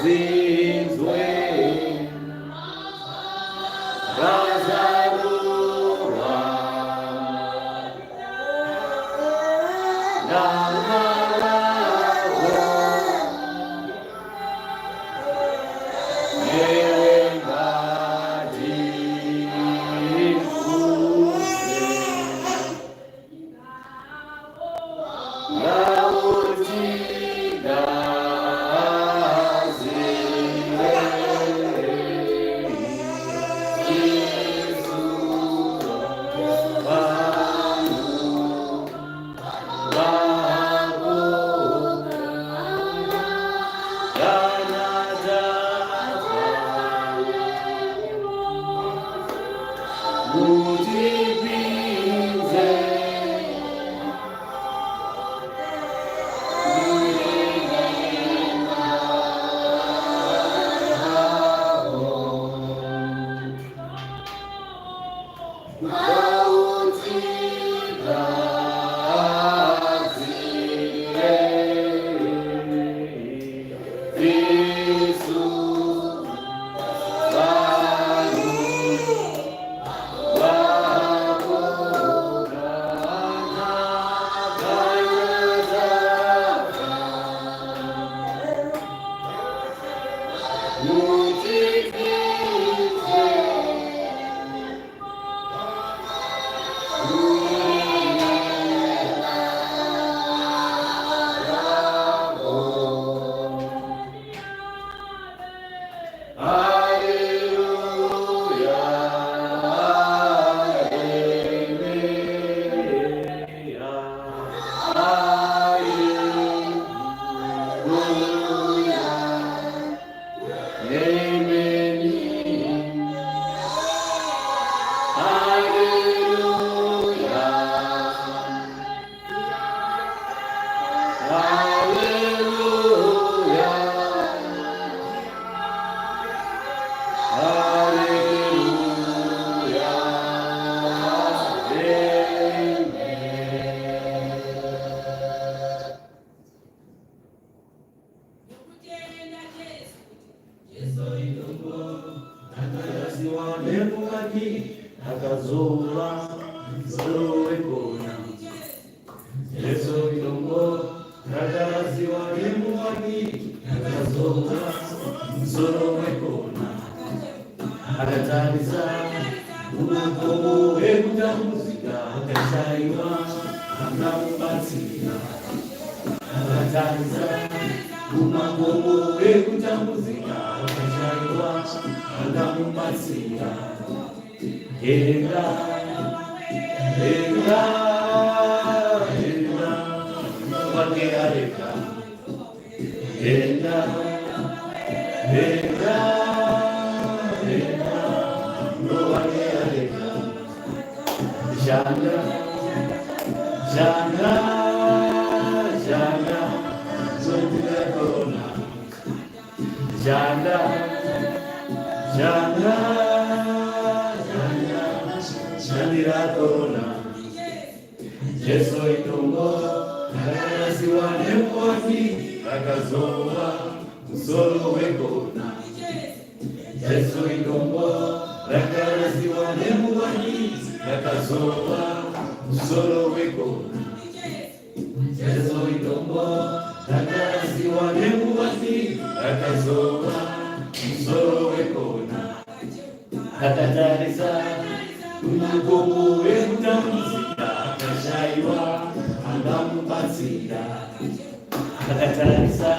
Dzinzwe razarurwa namaravo newe ngatikudze. Mutipinze. Nokutenda Jesu kuti Jesu idombo rakarasiwa nevavaki, rakazova musoro wekona. Jesu idombo rakarasiwa nevavaki, rakazova musoro wekona. Akatarisa mumakomo ekutambudzika, akashaiwa angamubatsira. Akatarisa mumakomo ekutambudzika, akashaiwa angamubatsira. Enda, enda, enda wake areka. Enda, enda, enda wake areka. Shanda, shanda, shanda, shandira korona. Shanda, shanda, shanda, shandira korona. Jesu idombo rakarasiwa nevavaki, rakazova musoro wekona. Jesu idombo rakarasiwa nevavaki, rakazova musoro wekona. Jesu idombo rakarasiwa nevavaki, rakazova musoro wekona. Akatarisa kumakomo ekutambudzika, akashaiwa angamubatsira. Akatarisa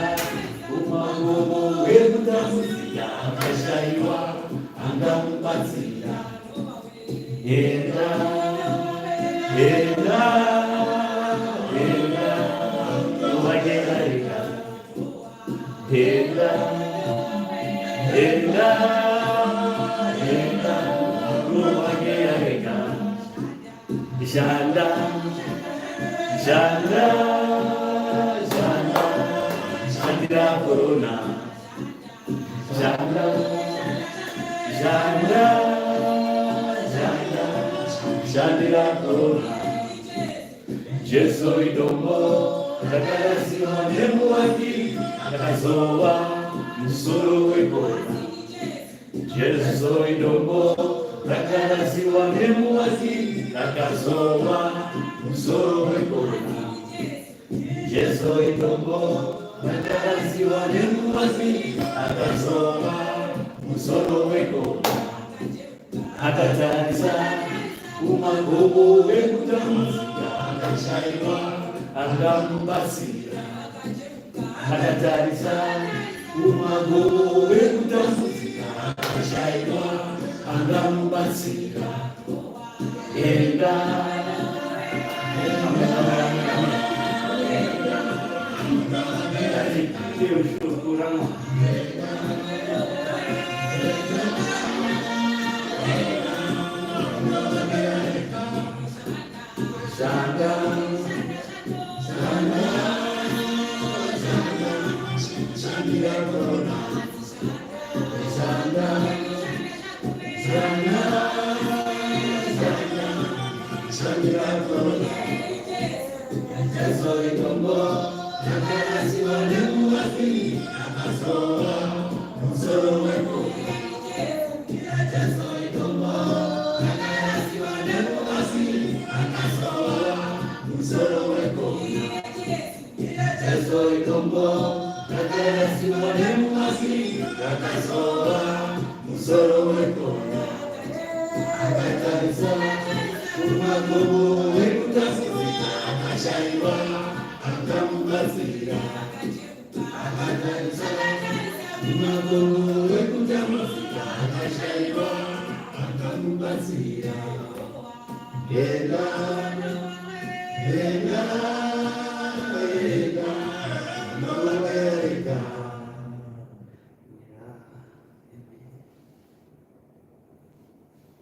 kumakomo ekutambudzika, akashaiwa angamubatsira. Enda, enda, enda wake areka. Enda, enda, enda wake areka. Shanda, shanda, shanda, shandira korona. Shanda, shanda, shanda, shandira korona. Jesu idombo rakarasiwa nevavaki, rakazova musoro. Musoro wekona. Jesu idombo rakarasiwa nemuvaki rakazova musoro wekona. Jesu idombo rakarasiwa nemuvaki akazova musoro wekona. Akatarisa kumagomo ekutambudzika akashaiwa angamubatsira. Akatarisa kumagomo ekutambudzika akashaiwa angamubatsira. Enda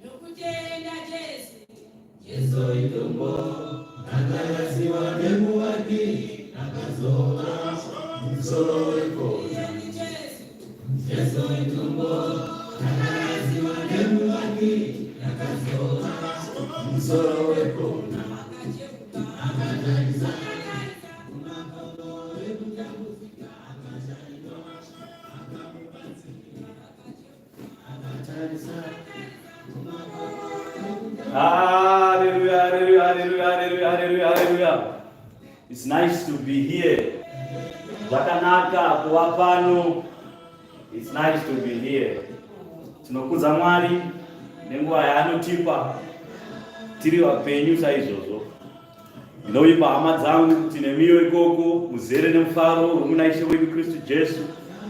Nokutenda Jesu. Jesu idombo rakarasiwa nemuvaki rakazova musoro wekona. Jesu. Jesu idombo rakarasiwa nemuvaki rakazova musoro wekona. Akatarisa kumakomo ekutambudzika akashaiwa akamubatsira. Akatarisa Hallelujah, hallelujah, hallelujah, hallelujah, hallelujah, hallelujah. It's nice to be here. Zvakanaka kuva pano. It's nice to be here. Tinokudza Mwari nenguva yaanotipa tiri vapenyu saizvozvo. Ndinovipa hama dzangu kuti nemiyo ikoko muzere nemufaro wemuna Ishe wedu Kristu Jesu,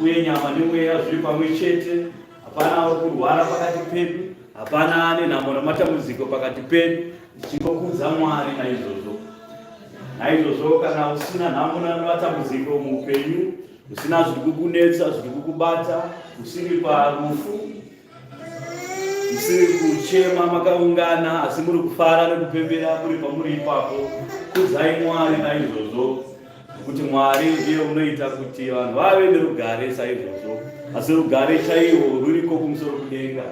uye nyama nemweya zviri pamwe chete. Hapana ari kurwara pakati pedu, hapana ane nhamo namatambudziko pakati pedu. Tichingokudza Mwari naizvozvo. Naizvozvo kana usina nhamo namatambudziko muupenyu, usina zviri kukunetsa, zviri kukubata, usiri parufu, Musiri kuchema makaungana asi muri kufara nekupembera muri pamuri ipapo. Kudzai Mwari naizvozvo kuti Mwari ndiye unoita kuti vanhu vave nerugare saizvozvo. Asi rugare chaiwo ruriko kumusoro kudenga.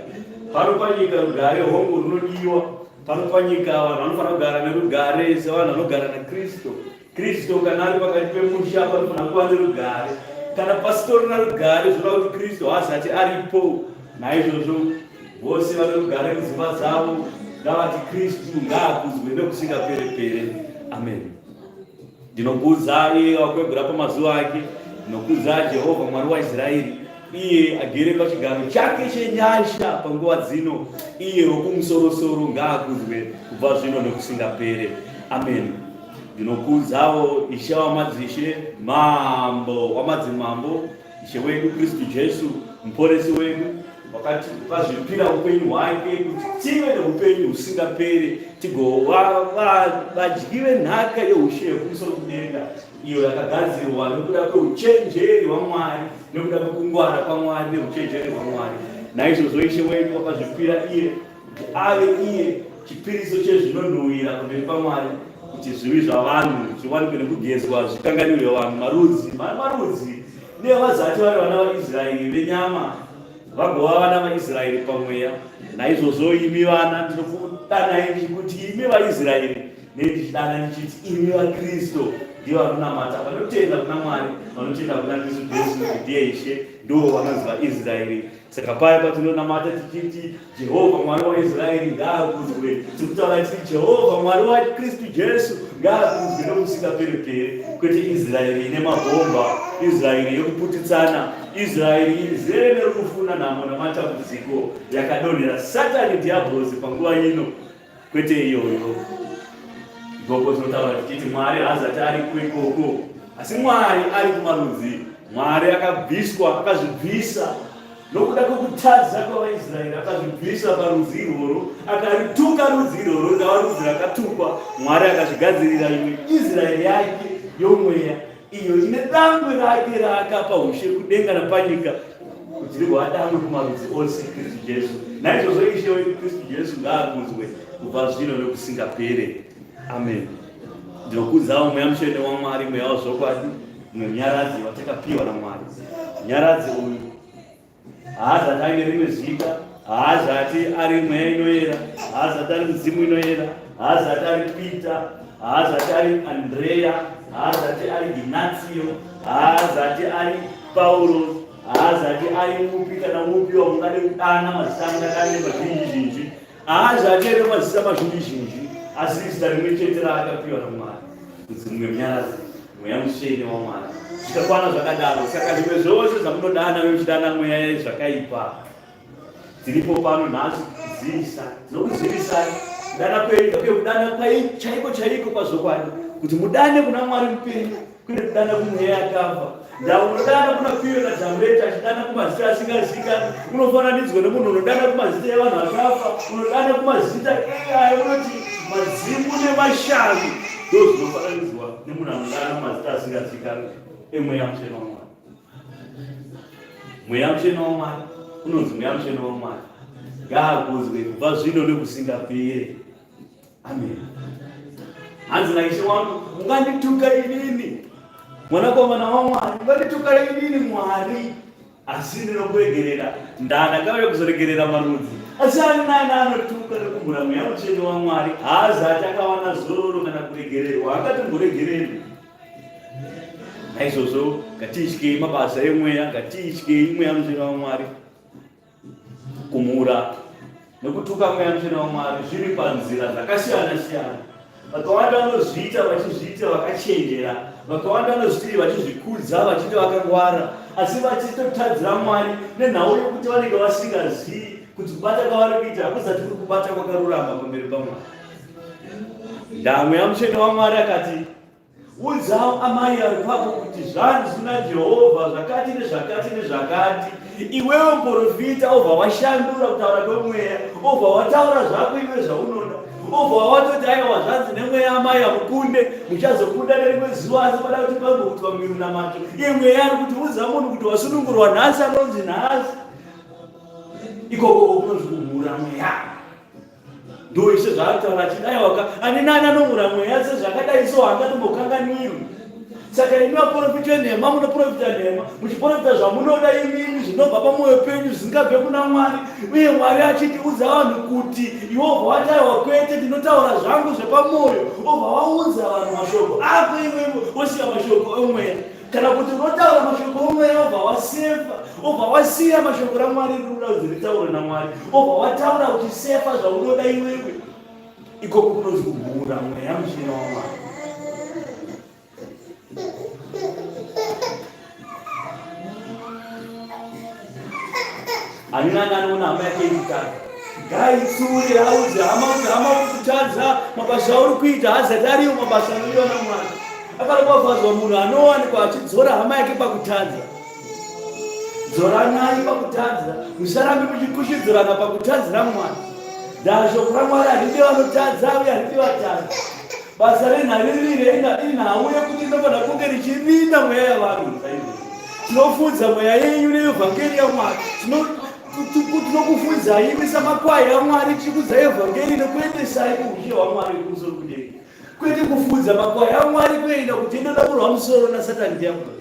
Pano panyika rugare hongu runodiwa. Pano panyika vanhu vanofanira kugara nerugare sevanhu vanogara naKristu. Kristu kana ari pakati pemusha panofanira kuva nerugare. Kana pasitorina rugare zvoreva kuti Kristu haasati aripo. Naizvozvo vose vane rugare mudzimba dzavo ngavati Kristu ngaakudzwe nekusingapere-pere. Amen. Ndinokudza iye wakwegura pamazuva ake, ndinokudza Jehovha Mwari waIsraeri, iye agere pachigaro chake chenyasha panguva dzino, iye wokumusorosoro ngaakudzwe kubva zvino nekusingapere. Amen. Ndinokudzawo Ishe wamadzishe, Mambo wamadzimambo, Ishe wedu Kristu Jesu, Muporesi wedu, wakazvipira upenyu hwake kuti tive neupenyu husingaperi, tigova vadyi venhaka yeushe yekumusoro kudenga, iyo yakagadzirwa nekuda kweuchenjeri hwaMwari, nekuda kwekungwara kwaMwari neuchenjeri hwaMwari. Naizvozvo Ishe wedu wakazvipira iye kuti ave iye chipiriso chezvinonhuwira pamberi paMwari kuti zvivi zvavanhu zviwanikwe nekugezwa zvikanganirwe vanhu marudzi marudzi nevazati vari vana vaIsraeri venyama vagova vana vaIsraeri pamweya. Naizvozvo imi vana ndinokudanai ndichikuti imi vaIsraeri nei ndichidana ndichiti imi vaKristu. Ndivo vanonamata, vanotenda kuna Mwari, vanotenda kuna Kristu Jesu kuti ndiye Ishe, ndivo vanonzi vaIsraeri. Saka paya patinonamata tichiti Jehovha Mwari waIsraeri ngaakudzwe, tiri kutaura tiri Jehovha Mwari waKristu Jesu ngaakudzwe nokusingaperi-peri, kwete Israeri ine mabhomba, Israeri yekuputitsana, Israeri izere nerufu nanhamo namatambudziko yakadonhera Satani Dhiabhorosi panguva ino. Kwete iyoyo. Ikoko tinotaura tichiti Mwari haazati ariko ikoko, asi Mwari ari kumarudzi. Mwari akabviswa, akazvibvisa nokuda kwekutadza kwavaIsraeri, akazvibvisa parudzi irworwo, akarituka rudzi irworwo, rikava rudzi rakatukwa. Mwari akazvigadzirira imwe Israeri yake yomweya iyo ine dangwe rake raakapa ushe kudenga napanyika kuti rigova dangwe kumarudzi ose, Kristu Jesu. Naizvozvo Ishe wedu Kristu Jesu ngaakudzwe kubva zvino nokusingapere. Amen. Ndinokudzawo Mweya Mutsvene waMwari, Mweya wazvokwadi, Munyaradzi watakapiwa naMwari. Munyaradzi uyu haazati aine rimwe zita, haazati ari mweya inoyera, haazati ari mudzimu inoyera, haazati ari Peter, haazati ari Andrea, haazati ari Ignatio, haazati ari Pauro, haazati ari upi kana upi wamungade kudana mazita angadane mazhinji zhinji, haazati ane mazita mazhinji zhinji, asi zita rimwe chete raakapiwa naMwari kunzi mumwe munyaradzi. Mweya Mutsvene waMwari. Zvikakwana zvakadaro, saka zvimwe zvose zvamunodana muchidana mweya yezvakaipa dziripo pano nhasi kuzivisa, tinokuzivisai kudana kwenyu uye kudana kwai chaiko chaiko pazvokwadi kuti mudane kuna Mwari mupenyu kwete kudana kumweya yakafa. Ndau unodana kuna Piyo naJamureti achidana kumazita asingazikanwi, unofananidzwa nemunhu unodana kumazita evanhu vakafa, unodana kumazita aya unoti madzimu nemashavi ndozvinofananidzwa nemunhu anodana mazita asingazikanwi emweya mutsvene waMwari. Mweya mutsvene waMwari unonzi mweya mutsvene waMwari ngaakudzwe kubva zvino nekusingapere. Amen. Hanzi naIshe wangu, mungandituka inini mwanakomana waMwari, mungandituka inini Mwari, asi ndinokuregerera. Ndakauya kuzoregerera marudzi, asi ani nani anotuka nekumhura Mweya Mutsvene waMwari haazati akawana zororo kana kuregererwa, haangatomboregererwi. Naizvozvo ngatityei mabasa emweya, ngatityei Mweya Mutsvene waMwari. Kumhura nekutuka Mweya Mutsvene waMwari zviri panzira dzakasiyana siyana. Vakawanda vanozviita vachizviita vakachenjera, vakawanda vanozviita vachizvikudza vachiti vakangwara, asi vachitotadzira Mwari nenhau yokuti vanenge vasingazivi kuti kubata kwavari kuita hakuzati kuri kubata kwakarurama pamberi paMwari. Ndaa Mweya Mutsvene waMwari akati Udza amai vari papo kuti zvanzi naJehovha zvakati nezvakati nezvakati. Iwewe muprofita obva washandura kutaura kwemweya, obva wataura zvako iwe zvaunoda, obva watoti aiwa zvanzi nemweya amai hamukunde, muchazokunda nerimwe zuva, asi pada kuti pambokuitwa minamato. Iye mweya ari kuti udza munhu kuti wasunungurwa nhasi anonzi nhasi. Ikoko kunonzi kumhura mweya. Ndoishe zvaarikutaura achiti aiwaka ani nani anomura mweya sezvakadai so haangatombokanganwirwi. Saka imi vaprofita venhema munoprofita nhema muchiprofita zvamunoda imimi zvinobva pamwoyo penyu zvisingabve kuna Mwari uye Mwari achiti udza vanhu kuti iwe obva wati aiwa kwete ndinotaura zvangu zvepamwoyo obva waudza vanhu mashoko ako iwewe wosiya mashoko omweya Kana kuti unotaura mashoko omweya obva wasefa, obva wasiya mashoko raMwari riri kuda kuti ritaurwe naMwari, obva wataura uchisefa zvaunoda iwewe. Ikoko kunonzi kumhura mweya mutsvene waMwari. Ani nani anoona hama yake ichitadza ngaaitsure audze hama kuti hama uri kutadza mabasa auri kuita haazati ariwo mabasa anodiwa naMwari. Akaropafadzwa munhu anowanikwa achidzora hama yake pakutadza. Dzoranai pakutadza, musarambe muchikushidzirana pakutadzira Mwari. Ndaa shoko raMwari haridi vanotadza uye haridi vatadzi. Basa renharirire inhau yekuti rinofanira kunge richirinda mweya yavanhu saizvozvo. Tinofudza mweya yenyu neevhangeri yaMwari. Tinokufudzai imi samakwai aMwari, tichikudzai evhangeri nekuendesai kuushe hwaMwari kumusoro kudenga. Kwete kufudza makwai aMwari kuenda kuti indodakurwa musoro naSatani diabhurosi.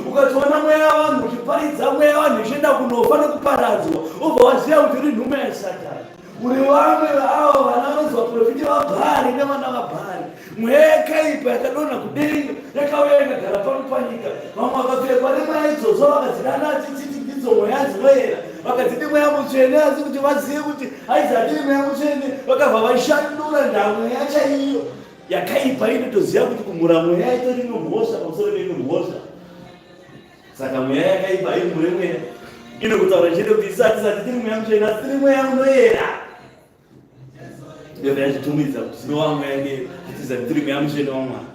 Ukatoona mweya wavanhu uchiparidza mweya wavanhu uchienda kunofa nekuparadzwa, obva waziva kuti uri nhume yaSatani. Uri vamwe vaavo vana vanonzi vaprofita vaBhaari nevana vaBhaari. Mweya yakaipa yakadonha kudenga yakauya ikagara pano panyika. Vamwe vakapfekwa nemweya idzodzo vakadzidana achichiti ndidzo mweya dzinoyera, vakadzidi mweya mutsvene, asi kuti vazive kuti haizadii mweya mutsvene, vakabva vashandura ndamweya chaiyo yakaipa inotoziva kuti kumhura mweya itori imwe mhosva pamusoro peimwe mhosva. Saka mweya yakaipa haimhure mweya inokutaura chete kuti isu hatisati tiri mweya mutsvene asi tiri mweya unoyera. Ndobva yachitumidza kuti tinova mweya ne hatisati tiri mweya mutsvene waMwari.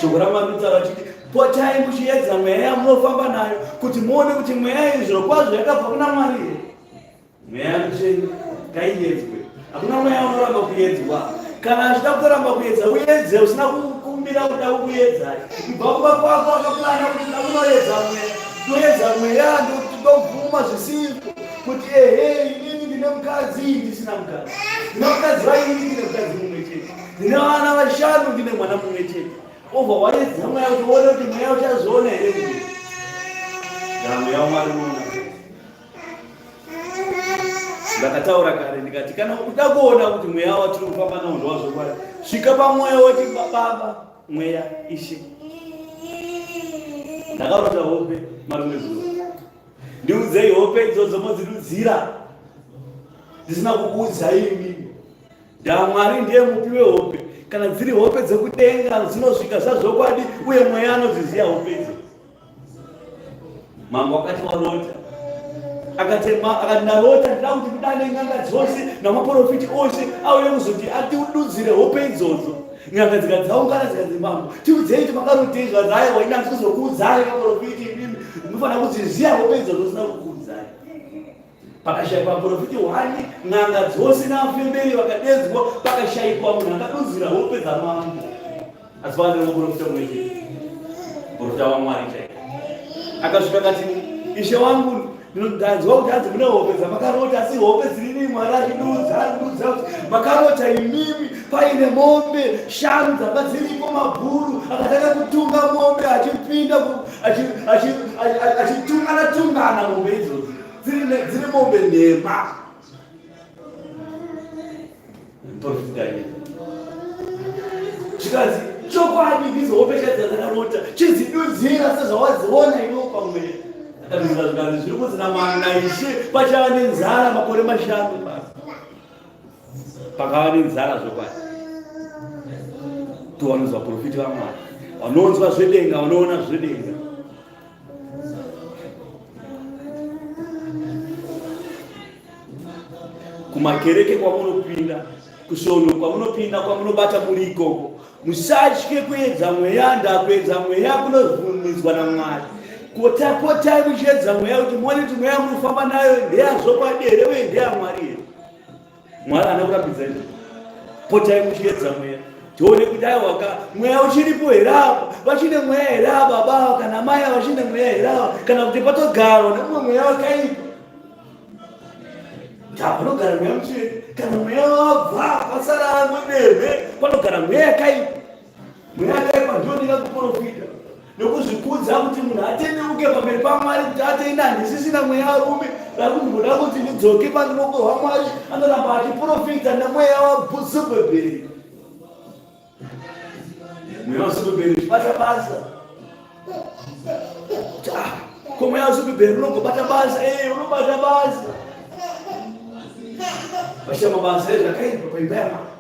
Shoko raMwari rinotaura chiti potai muchiedza mweya yamunofamba nayo kuti muone kuti mweya iyi zvirokwazvo yakabva kuna Mwari here. Mweya mutsvene ngaiyedzwe. Hakuna mweya unoramba kuyedzwa. Kana achida kutoramba kuyedza, uyedze usina kukumbira kuda kukuyedza. Kubva kumba kwako akapurana kuti nda kunoyedza mweya. Ndoyedza mweya ndobvuma zvisipo kuti ehe inini ndine mukadzi ndisina mukadzi. Ndine mukadzi vairi ndine mukadzi mumwe chete. Ndine vana vashanu ndine mwana mumwe chete. Obva wayedza mweya kuti uone kuti mweya uchazviona here kuti. Mweya waMwari unoona. Ndakataura kare ndikati kana ukuda kuona kuti mweya watiri kufamba nawo ndowazvokwadi, svika pamweya woti baba mweya ishe. Ndakarota hope marume zuva, ndiudzei hope idzodzo modzidudzira ndisina kukuudzai imimi. Ndamwari ndiye mupi wehope, kana dziri hope dzekudenga dzinosvika zvazvokwadi, uye mweya anodziziva hope idzodzo. Mambo akati warota akatema akati ndarota ndida kuti kudane n'anga dzose namaprofiti ose auye kuzoti atiududzire hope idzodzo n'anga dzikadzaungana zikanzi mambo tiudzei kuti makarotei zvanzi aiwa ina ndikuzokuudzai maprofiti imimi munofanira kudziziva hope idzodzo sina kukuudzai Pakashaikwa muprofiti hwani, n'anga dzose navafemberi vakadedzwa, pakashaikwa munhu akadudzira hope dzamambo. Asi pakadana muprofita mumwe chete, muprofita waMwari chaiye, akasvika akati, Ishe wangu, ndanzwa kuti hanzi mune hope dzamakarota, asi hope dzirini Mwari achidudza, arikududza kuti makarota imimi paine mombe shanu dzanga dziripo, mabhuru akatanga kutunga mombe achipinda achitungana tungana mombe idzodzo dziri mombe nhema zvikanzi chokwadi ndidzo hope chaidzo dzakarota chidzidudzira sezvawadziona iwe pamweya akadudzira zvikanzi zviri kunzi naishe pachava nenzara makore mashanu basi pakava nenzara zvokwadi towanonzwa vaprofiti vamwari vanonzwa zvedenga vanoona zvedenga kumakereke kwamunopinda kusvondo kwamunopinda kwamunobata muri ikoko musatye kuedza mweya ndakuedza mweya kunobvumidzwa namwari potai muchiedza mweya kuti muone kuti mweya munofamba nayo ndeyazvokwadi here uye ndeyamwari here Mwari haana kurambidza izvo. Potai muchiedza mweya tione kuti aiwaka mweya uchiripo here apa, vachine mweya here apa baba kana mai vachine mweya here apa, kana kuti patogarwa nemumwe mweya wakaipa. Panogara mweya mutsvene, kana mweya wabva pasara amwe demhe, panogara mweya yakaipa. Mweya yakaipa ndiyo ndingakuprofita nokuzvikudza kuti munhu atendeuke pamberi paMwari kuti atenda handisisina mweya varume vakungoda kuti ndidzoke paruoko rwaMwari anoramba achiprofita nemweya wabhuzubhebheri mweya wazubhebheri uchibata basa ah, ko mweya wazubhebheri unogobata basa ee eh, unobata basa vachiita mabasa ezvakaipa paimba yamwari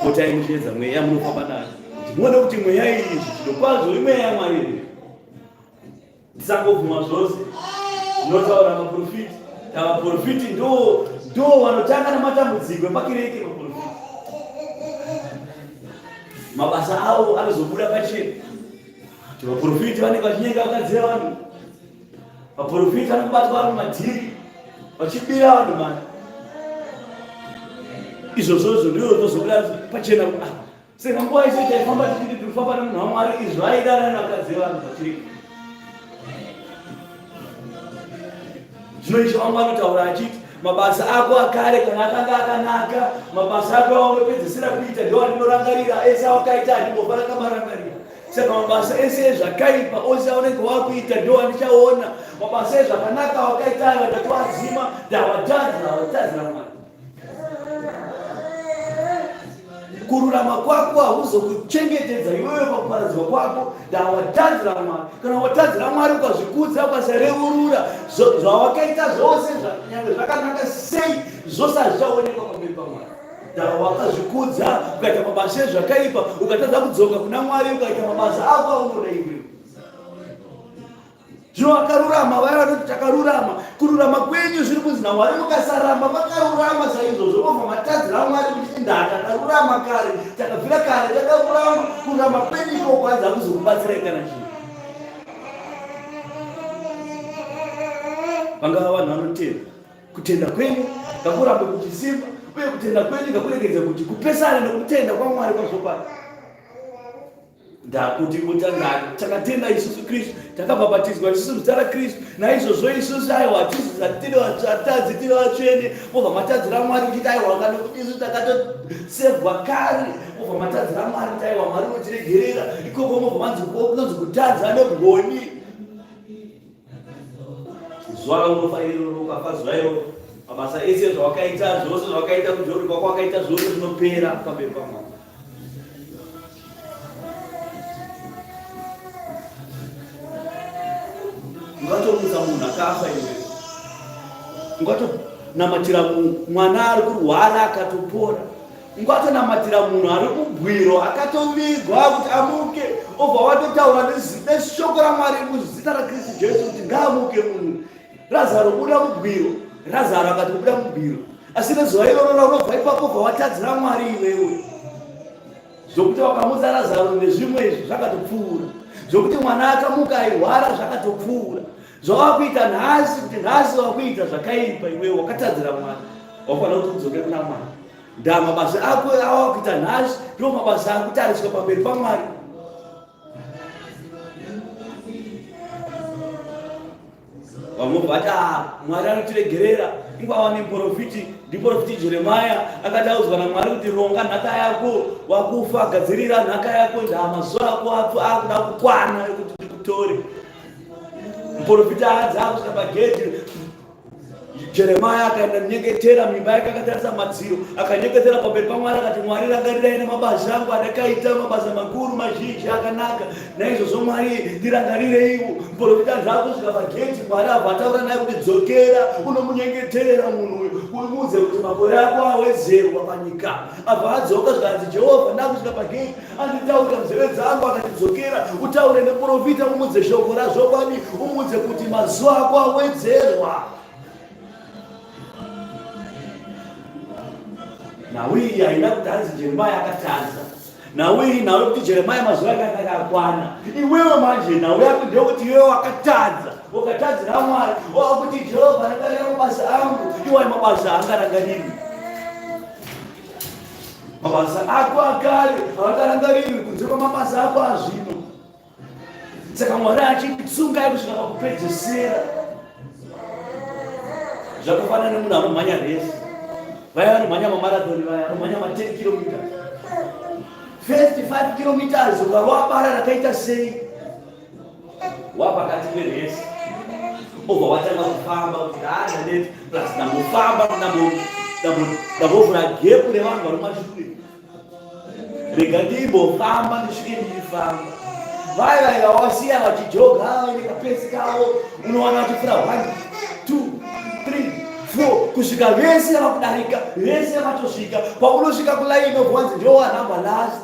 Potai muchiedza mweya munofamba nayo kuti muone kuti mweya iyi zvichido kwazvo imweya yaMwari here. Tisangobvuma zvose zvinotaura maprofiti. Vaprofiti ndo ndo vanotanga nematambudziko epakereke maprofiti. Mabasa avo anozobuda pachena. Kuti vaprofiti vanenge vachinyenga vakadzi vevanhu. Vaprofita vanobatwa vari mumadhiri vachibira vanhu mari. Izvozvozvo ndizvo zvozobuda pachena kuti ah, saka nguva yese taifamba tichiti tiri kufamba nemunhu waMwari izvo aidana nevakadzi vevanhu vachiri. Zvino Ishe wangu anotaura achiti mabasa ako akare kana akanga akanaka, mabasa ako aunopedzisira kuita ndiwo andinorangarira, ese awakaita handimbofa ndakamarangarira. Saka mabasa ese ezvakaipa ose aunenge wakuita ndo andichaona. Mabasa ezvakanaka wakaita ayo ndatoazima, ndawatadzira, watadzira Mwari. Kururama kwako hakuzokuchengetedza iwewe pakuparadzwa kwako. Ndawatadzira Mwari. Kana watadzira Mwari ukazvikudza ukasareurura zvawakaita zvose nyange zvakanaka sei zvose hazvichaonekwa pamberi paMwari. Ndawakazvikudza ukaita mabasa ezvakaipa ukatadza kudzoka kuna Mwari ukaita mabasa ako aunoda iwewe. Zvino vakarurama vaya vanoti takarurama, kururama kwenyu zviri kunzi naMwari mukasaramba makarurama saizvozvo mobva matadzira Mwari kuti indaa takarurama kare, takabvira kare takarurama, kururama kwenyu ikoko hanzi hakuzokubatsirai kana chii. Vangava vanhu vanotenda kutenda kwenyu ngakurambe kuchisimba uye kutenda kwenyu ngakuregedze kuti kupesane nokutenda kwaMwari kwazvokwadi. Ndakuti kutanga takatenda isusu Kristu, takabhabhatidzwa isusu muzita raKristu. Naizvozvo isusu aiwa hatisi tiri vatadzi, tiri vatsvene. Mobva matadzira Mwari kuchiti aiwa kana kuti isu takatosevhwa kare. Mobva matadzira Mwari kuti aiwa Mwari unotiregerera. Ikoko mobva manzi kunonzi kutadza negoni. Zuva raunofa iroro ukafa zuva iroro mabasa ese zvawakaita zvose zvawakaita kujori kwako wakaita zvose zvinopera pamberi pamwari. Ungatomutsa munhu akafa iwe, ungatonamatira mwana ari kurwara akatopora, ungatonamatira munhu ari kubwiro akatovigwa kuti amuke, obva watotaura neshoko raMwari muzita raKristu Jesu kuti ngaamuke munhu. Razaro buda mubwiro, Razaro akati kubuda mubwiro, asi nezuva iroro raunobva ipapo bva watadzira Mwari iwewe. Zvokuti wakamutsa Razaro nezvimwe izvi zvakatopfuura, zvokuti mwana akamuka airwara zvakatopfuura. Zvawakuita nhasi kuti nhasi wakuita zvakaipa iwewe wakatadzira Mwari, wafanira kuti udzoke kuna Mwari. Ndaa mabasa ako awakuita nhasi ndiwo mabasa akutariswa pamberi paMwari. Vamwe vati ah, Mwari anotiregerera. Ingava nemuprofiti, ndiprofiti Jeremiah akati audzwa naMwari kuti ronga nhaka yako, wakufa gadzirira nhaka yako, ndaa mazuva ako apo akuda kukwana ekuti ndikutore. Muprofiti aadza akusvika pagedhi Jeremiah akaenda nyengetera mimba yake akatarisa madziro akanyengetera pamberi paMwari akati Mwari rangarirai nemabasa angu andakaita mabasa makuru mazhinji akanaka naizvozvo Mwari ndirangarireiwo muprofita zvako kusvika pageti Mwari abva ataura naye kuti dzokera unomunyengeterera munhu uyu umuudze kuti makore ako awedzerwa panyika abva adzoka zvikanzi Jehovha ndakusvika pageti Anditaurira nzeve dzangu akatidzokera, utaure neprofita umudze shoko razvokwadi, umudze kuti mazuva ako awedzerwa. Nhau iyi haina kuti hanzi Jeremia akatadza. Nhau iyi nhau yekuti Jeremia mazuva ake akanga akwana. Iwewe manje nhau yako ndeyekuti iwewe wakatadza, wakatadzira Mwari, wakuti Jehovha rangarira mabasa angu, iwai mabasa angarangarirwi. Mabasa ako akare havangarangarirwi kunze kwamabasa ako azvino. Saka Mwari achitsungai kusvika pakupedzesera. Zvakafanana nemunhu anomhanya resi, vaya vanomhanya mamarathoni, vaya vanomhanya ma 10 kilometers, first 5 kilometers ukarova bara rakaita sei wapakati peresi obva watanga kufamba kuti haandaneti plus ndambofamba ndambovhura gepu revanhu vari mumashure rega ndimbofamba ndisvike ndichifamba vaya vaiva wasiya vachijoga vaine kapesi kavo unowana vachifura 1 2 3 4 kusvika vese vakudarika vese vatosvika paunosvika kulaini obva wanzi ndowanhamba last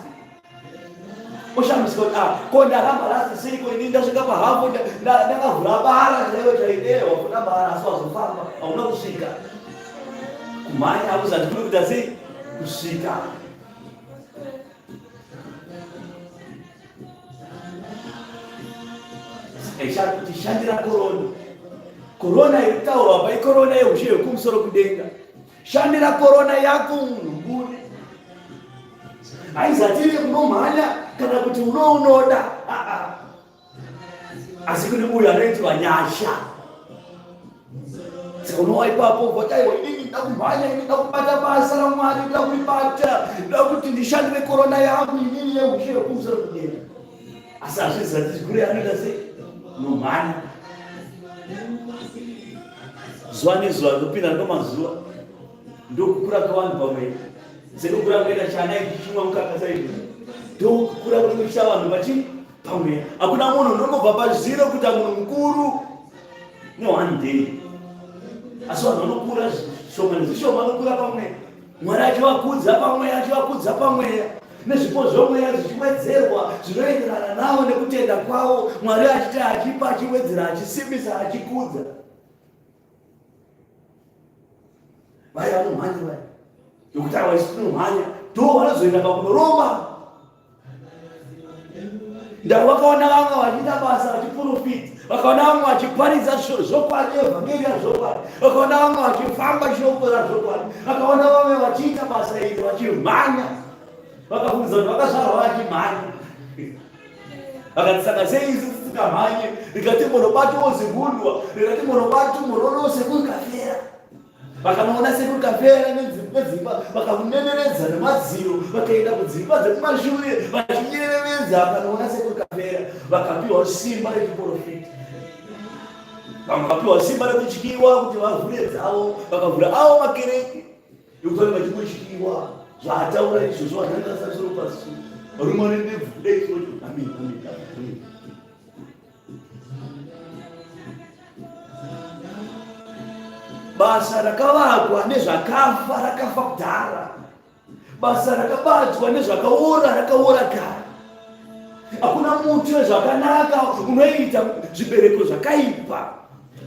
oshamisika kuti ah, ko ndaramba last seiko ini ndasvika pahafu ndakavhura bara chaivo chaidewa wavhura bara asi wazofamba hauna kusvika kumhanya hakuzati kuri kuita sei kusvika tishandira korona korona iri kutaurwa pa ikorona yeushe hwekumusoro kudenga Shandira korona yako munhu mbune. Haizatiri unomhanya kana kuti unounoda. Asi kune uyo anoitwa nyasha. Saka unowa ipapo voti aiwa inini nda kumhanya ini nda kubata basa raMwari nda kuribata nda kuti ndishandire korona yangu inini yeushe yekumusoro kudenga. Asi hazvizati zvikuru anoita sei? Unomhanya. Zuva nezuva rinopinda ndomazuva ndokukura kwevanhu pamweya. Sekukura kunoita chana ichi chimwa mukaka saizvozvo. Ndokukura kunoita vanhu vachi pamweya. Hakuna munhu unongobva pazviro kuita munhu mukuru ne one day. Asi vanhu vanokura zvishoma nezvishoma vanokura pamweya. Mwari achivakudza pamweya, achivakudza pamweya nezvipo zvomweya zvichiwedzerwa zvinoenderana navo nekutenda kwavo. Mwari achiti achipa, achiwedzera, achisimbisa, achikudza. Vaya vanomhanya vaya, nokuti ava isu tinomhanya, ndo vanozoenda pakunoromba. Ndau vakaona vamwe vachiita basa vachiprofita, vakaona vamwe vachiparidza zvokwadi, evhangeri yazvokwadi, vakaona vamwe vachifamba shoko razvokwadi, vakaona vamwe vachiita basa iri vachimhanya, vakafungidza kuti vakazvarwa vachimhanya. Vakati saka sei isu tisingamhanye? Rikati monobatawo zigundwa, rikati monobata morono sekukafera. Vakanoona sekuru Kafera nedzimba vakamuneneredza nemadziro vakaenda kudzimba dzekumashure vachinyerevedza vakanoona sekuru Kafera vakapiwa simba rechiporofita vamwe vakapiwa simba rekutyiwa kuti vavhure dzavo vakavhura avo makereke ekuti vanenge vachingotyiwa zvaataura izvozvo vanhu vanenge vasina pasi varume vane ndebvu kudai so amen amen amen. Basa rakavakwa nezvakafa rakafa kudhara. Basa rakabatwa nezvakaora rakaora kare. Hakuna muti wezvakanaka unoita zvibereko zvakaipa,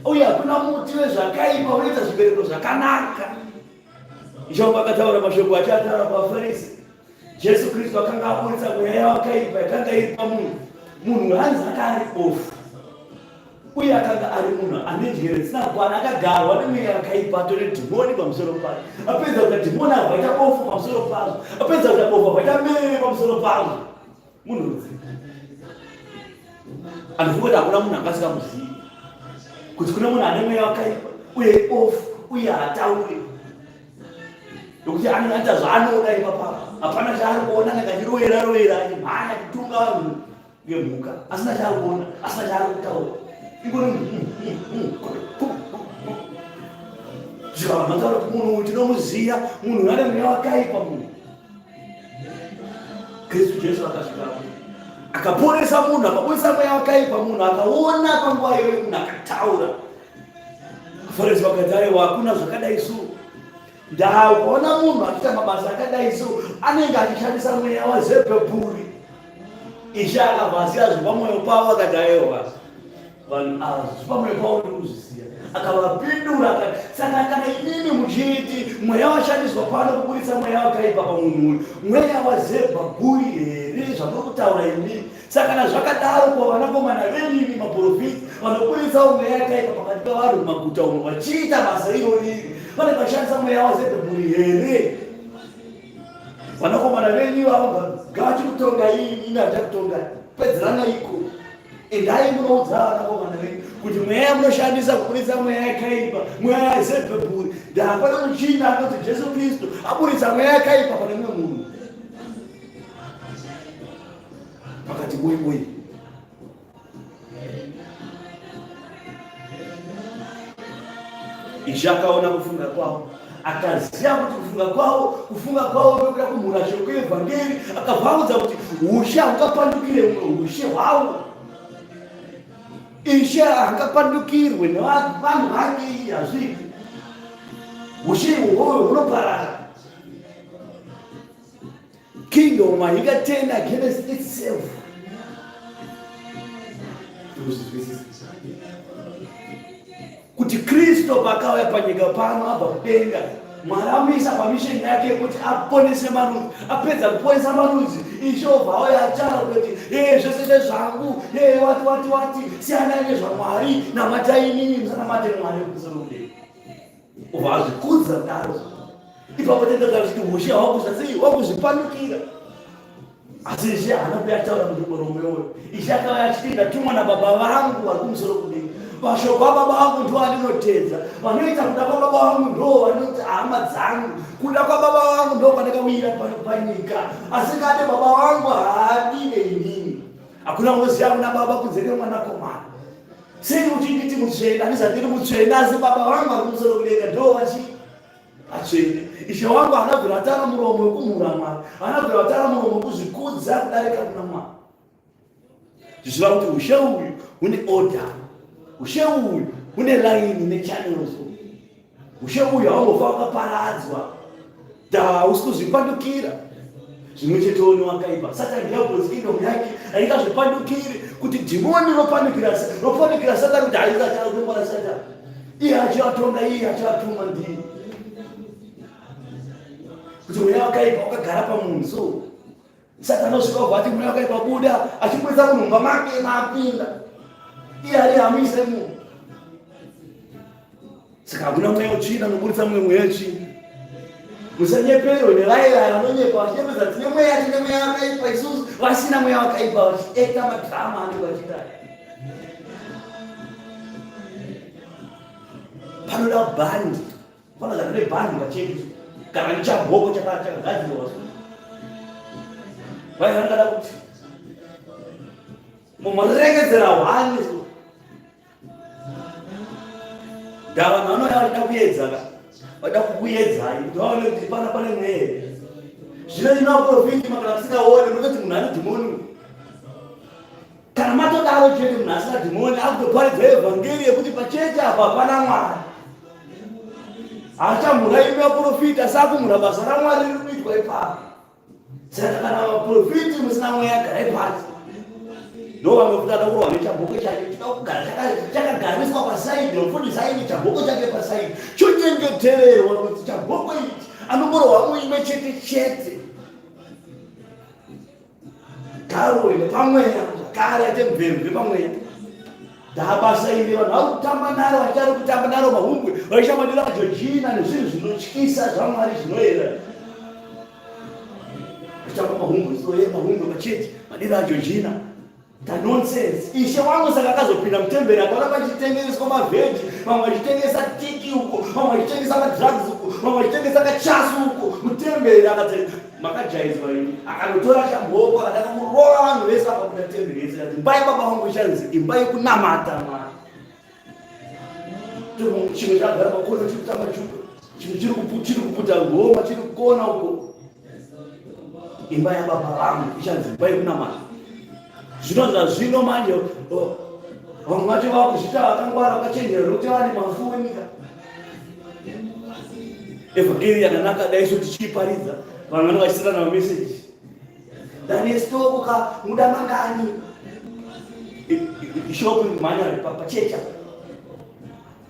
uye hakuna muti wezvakaipa unoita zvibereko zvakanaka. Jehovha akataura mashoko achiataura kuvaFarisi. Jesu Kristu akanga aburitsa mweya yawakaipa yakanga iri pamunhu. Munhu hanzi aka ari bofu uye akanga ari munhu ane njere dzisina kukwana, akagarwa nemweya yakaipa, atore dhimoni pamusoro pake. Apedza kuita dhimoni abva aita bofu pamusoro pazvo, apedza kuita bofu abva aita merere pamusoro pazvo. Munhu rudzi andifunga kuti hakuna munhu anga asingamuzivi kuti kune munhu ane mweya wakaipa uye bofu uye haatauri. Nokuti anoita zvaanoda ipapa, hapana chaari kuona, anenge achiroera roera, achimhanya, achitunga vanhu ngemhuka, asina chaari kuona, asina chaari kutaura. Ingori kusvika vanhu vataura kuti munhu uyu tinomuziva, munhu uyu ane mweya wakaipa munhu. Kristu Jesu akasvika akaporesa munhu, akabudisa mweya wakaipa munhu, akaona panguva iyoyo munhu akataura. Vafarisi vakati, aiwa, hakuna zvakadai so. Ndaona munhu achiita mabasa akadai so, anenge achishandisa mweya waZebhebhuri. Ishe akabva asiya zviri pamwoyo pavo akati, aiwa, vanhu ava zviri pamwoyo pavo ndiri kuzvisiya. Akavapindura akati, saka kana imimi muchiti mweya washandiswa pano kuburitsa mweya wakaipa pamunhu uyu, mweya waZebhebhuri here zvamuri kutaura imimi? Saka kana zvakadaro ko vanakomana venyu imi maporofita vanoburitsawo mweya yakaipa pakati pevanhu mumaguta umo vachiita basa irori iri vanenge vachishandisa mweya waZebhebhuri here? Vanakomana venyu ivavo ngavachikutongai ini handichakutongai, pedzeranaiko. Endai munoudza vanakomana venyu kuti mweya yamunoshandisa kuburitsa mweya yakaipa mweya yaZebhebhuri. Ndapana muchinda anoti Jesu Kristu aburitsa mweya yakaipa pane mumwe munhu. Pakati boi boi. Ishe akaona kufunga kwavo, akaziva kuti kufunga kwavo, kufunga kwavo ndokuda kumhura shoko yevhangeri. Akavaudza kuti ushe haungapandukire mumwe ushe hwavo. Ishe haangapandukirwe nevanhu vake, iyi hazviiti. Ushe ihwohwo hunoparara. Kingdom haingatenda against itself. Kuti Kristo pakauya panyika pano abva kudenga, Mwari amuisa pamisheni yake yekuti aponese marudzi. Apedza kuponesa marudzi, Ishe obva auya achara kuti ee zvese ndezvangu, ee wati wati wati, siyanai nezvaMwari, namatai inini, musanamate Mwari kumusoro kudenga. Obva azvikudza kudaro. Ipapo tenda kuti ushe hwakuzva sei hwakuzvipandukira. Asi Ishe haana kuuya achitaura kuti murume uyu. Ishe akauya achiti ndatumwa nababa vangu vari kumusoro kudenga. Mashoko ababa vangu ndiwo andinotedza. Vanoita kuda kwababa vangu ndo vanoti hama dzangu. Kuda kwababa vangu ndo kwandakauyira pano panyika. Asingade baba vangu haadine inini. Hakuna unoziva kuna Baba kunze kweMwanakomana. Sei uchinditi mutsvene? Handisati ndiri mutsvene, asi Baba vangu vari kumusoro kudenga ndo vachi vatsvene. Ishe wangu haana kubvira atara muromo wekumhura Mwari, haana kubvira atara muromo wekuzvikudza kudarika kuna Mwari. Zvichireva kuti ushe uyu hune order, ushe uyu hune line nechannels, ushe uyu haumbofa wakaparadzwa, hausi kuzvipandukira. Zvimwe chetewo newakaipa Satani diablos kingdom yake haingazvipandukiri kuti dhimoni ropandukira ropandukira Satani kuti haizachakutongwa Satani, iye achivatonga, iye achivatuma ndiye kuti mweya wakaipa wakagara pamunhu so Saka anosvika obva ati mweya wakaipa buda, achiburitsa munhu mumba make maapinda. Iye ari hamuise munhu. Saka hakuna mweya utsvina unoburitsa mumwe mweya utsvina. Musanyeperwe nevaye vaya vanonyepa vachinyepedza tine mweya tine mweya wakaipa isusu vasina mweya wakaipa vachiekta madrama anenge vachiita. Panoda bhandi. Vanogara nebhandi pachechi kana nechabhoko chakagadzirwa so. Vai vangada kuti mumuregedzera hwani so. Da vanhu vanouya vachida kuedza ka vada kukuedzai kuti vaone kuti pana pane mweya. Zvino ino vaprofiti makana musingaone munototi munhu ane dhimoni. Kana matodaro chete munhu asina dhimoni akutoparidza evhangeri yekuti pachechi apa hapana Mwari. Haachamhura imi vaprofita asi akumhura basa raMwari riri kuitwa ipapo. Saka kana vaprofiti musina mweya garai pasi. Ndo vamwe futi anokurwa nechabhoko chake chida kugara chakagariswa pasaidi mufundisi aine chabhoko chake pasaidi chonyengetererwa kuti chabhoko ichi anongorohwa muimwe chete chete. Garo ine pamweya zvakare aite mvemve pamweya ndabasa iri vanhu vari kutamba naro vachari kutamba naro mahumbwe vaishamadira vajojina nezvinhu zvinotyisa zvamwari zvinoera vachitamba mahumbwe soye mahumbwe machechi madira ajojina Nonsense. Ishe wangu saka akazopinda mutemberi akaona pachitengeswa mavheji, vamwe vachitengesa tiki uko, vamwe vachitengesa madrugs uko, vamwe vachitengesa kachasu uko mutemberi. Akati makajaidzwa imi, akanotora chamboko akatanga kurova vanhu vese akabuda temberi yese akati imba yababa vangu ichanzi imba yekunamata Mwari. Chimwe chagara pakona chiri kutamba chuka, chimwe chiri kuputa ngoma chiri kukona uko. Imba yababa vangu ichanzi imba yekunamata. Zvino zvazvino manje vamwe vacho vakuzvita vakangwara vakachenjera nokuti vane mafoni ka. Evhangeri yakanaka dai so tichiiparidza vanhu vanenge vachisirana mameseji. Ndane stoko ka muda mangani? Shopping mhanya pachecha.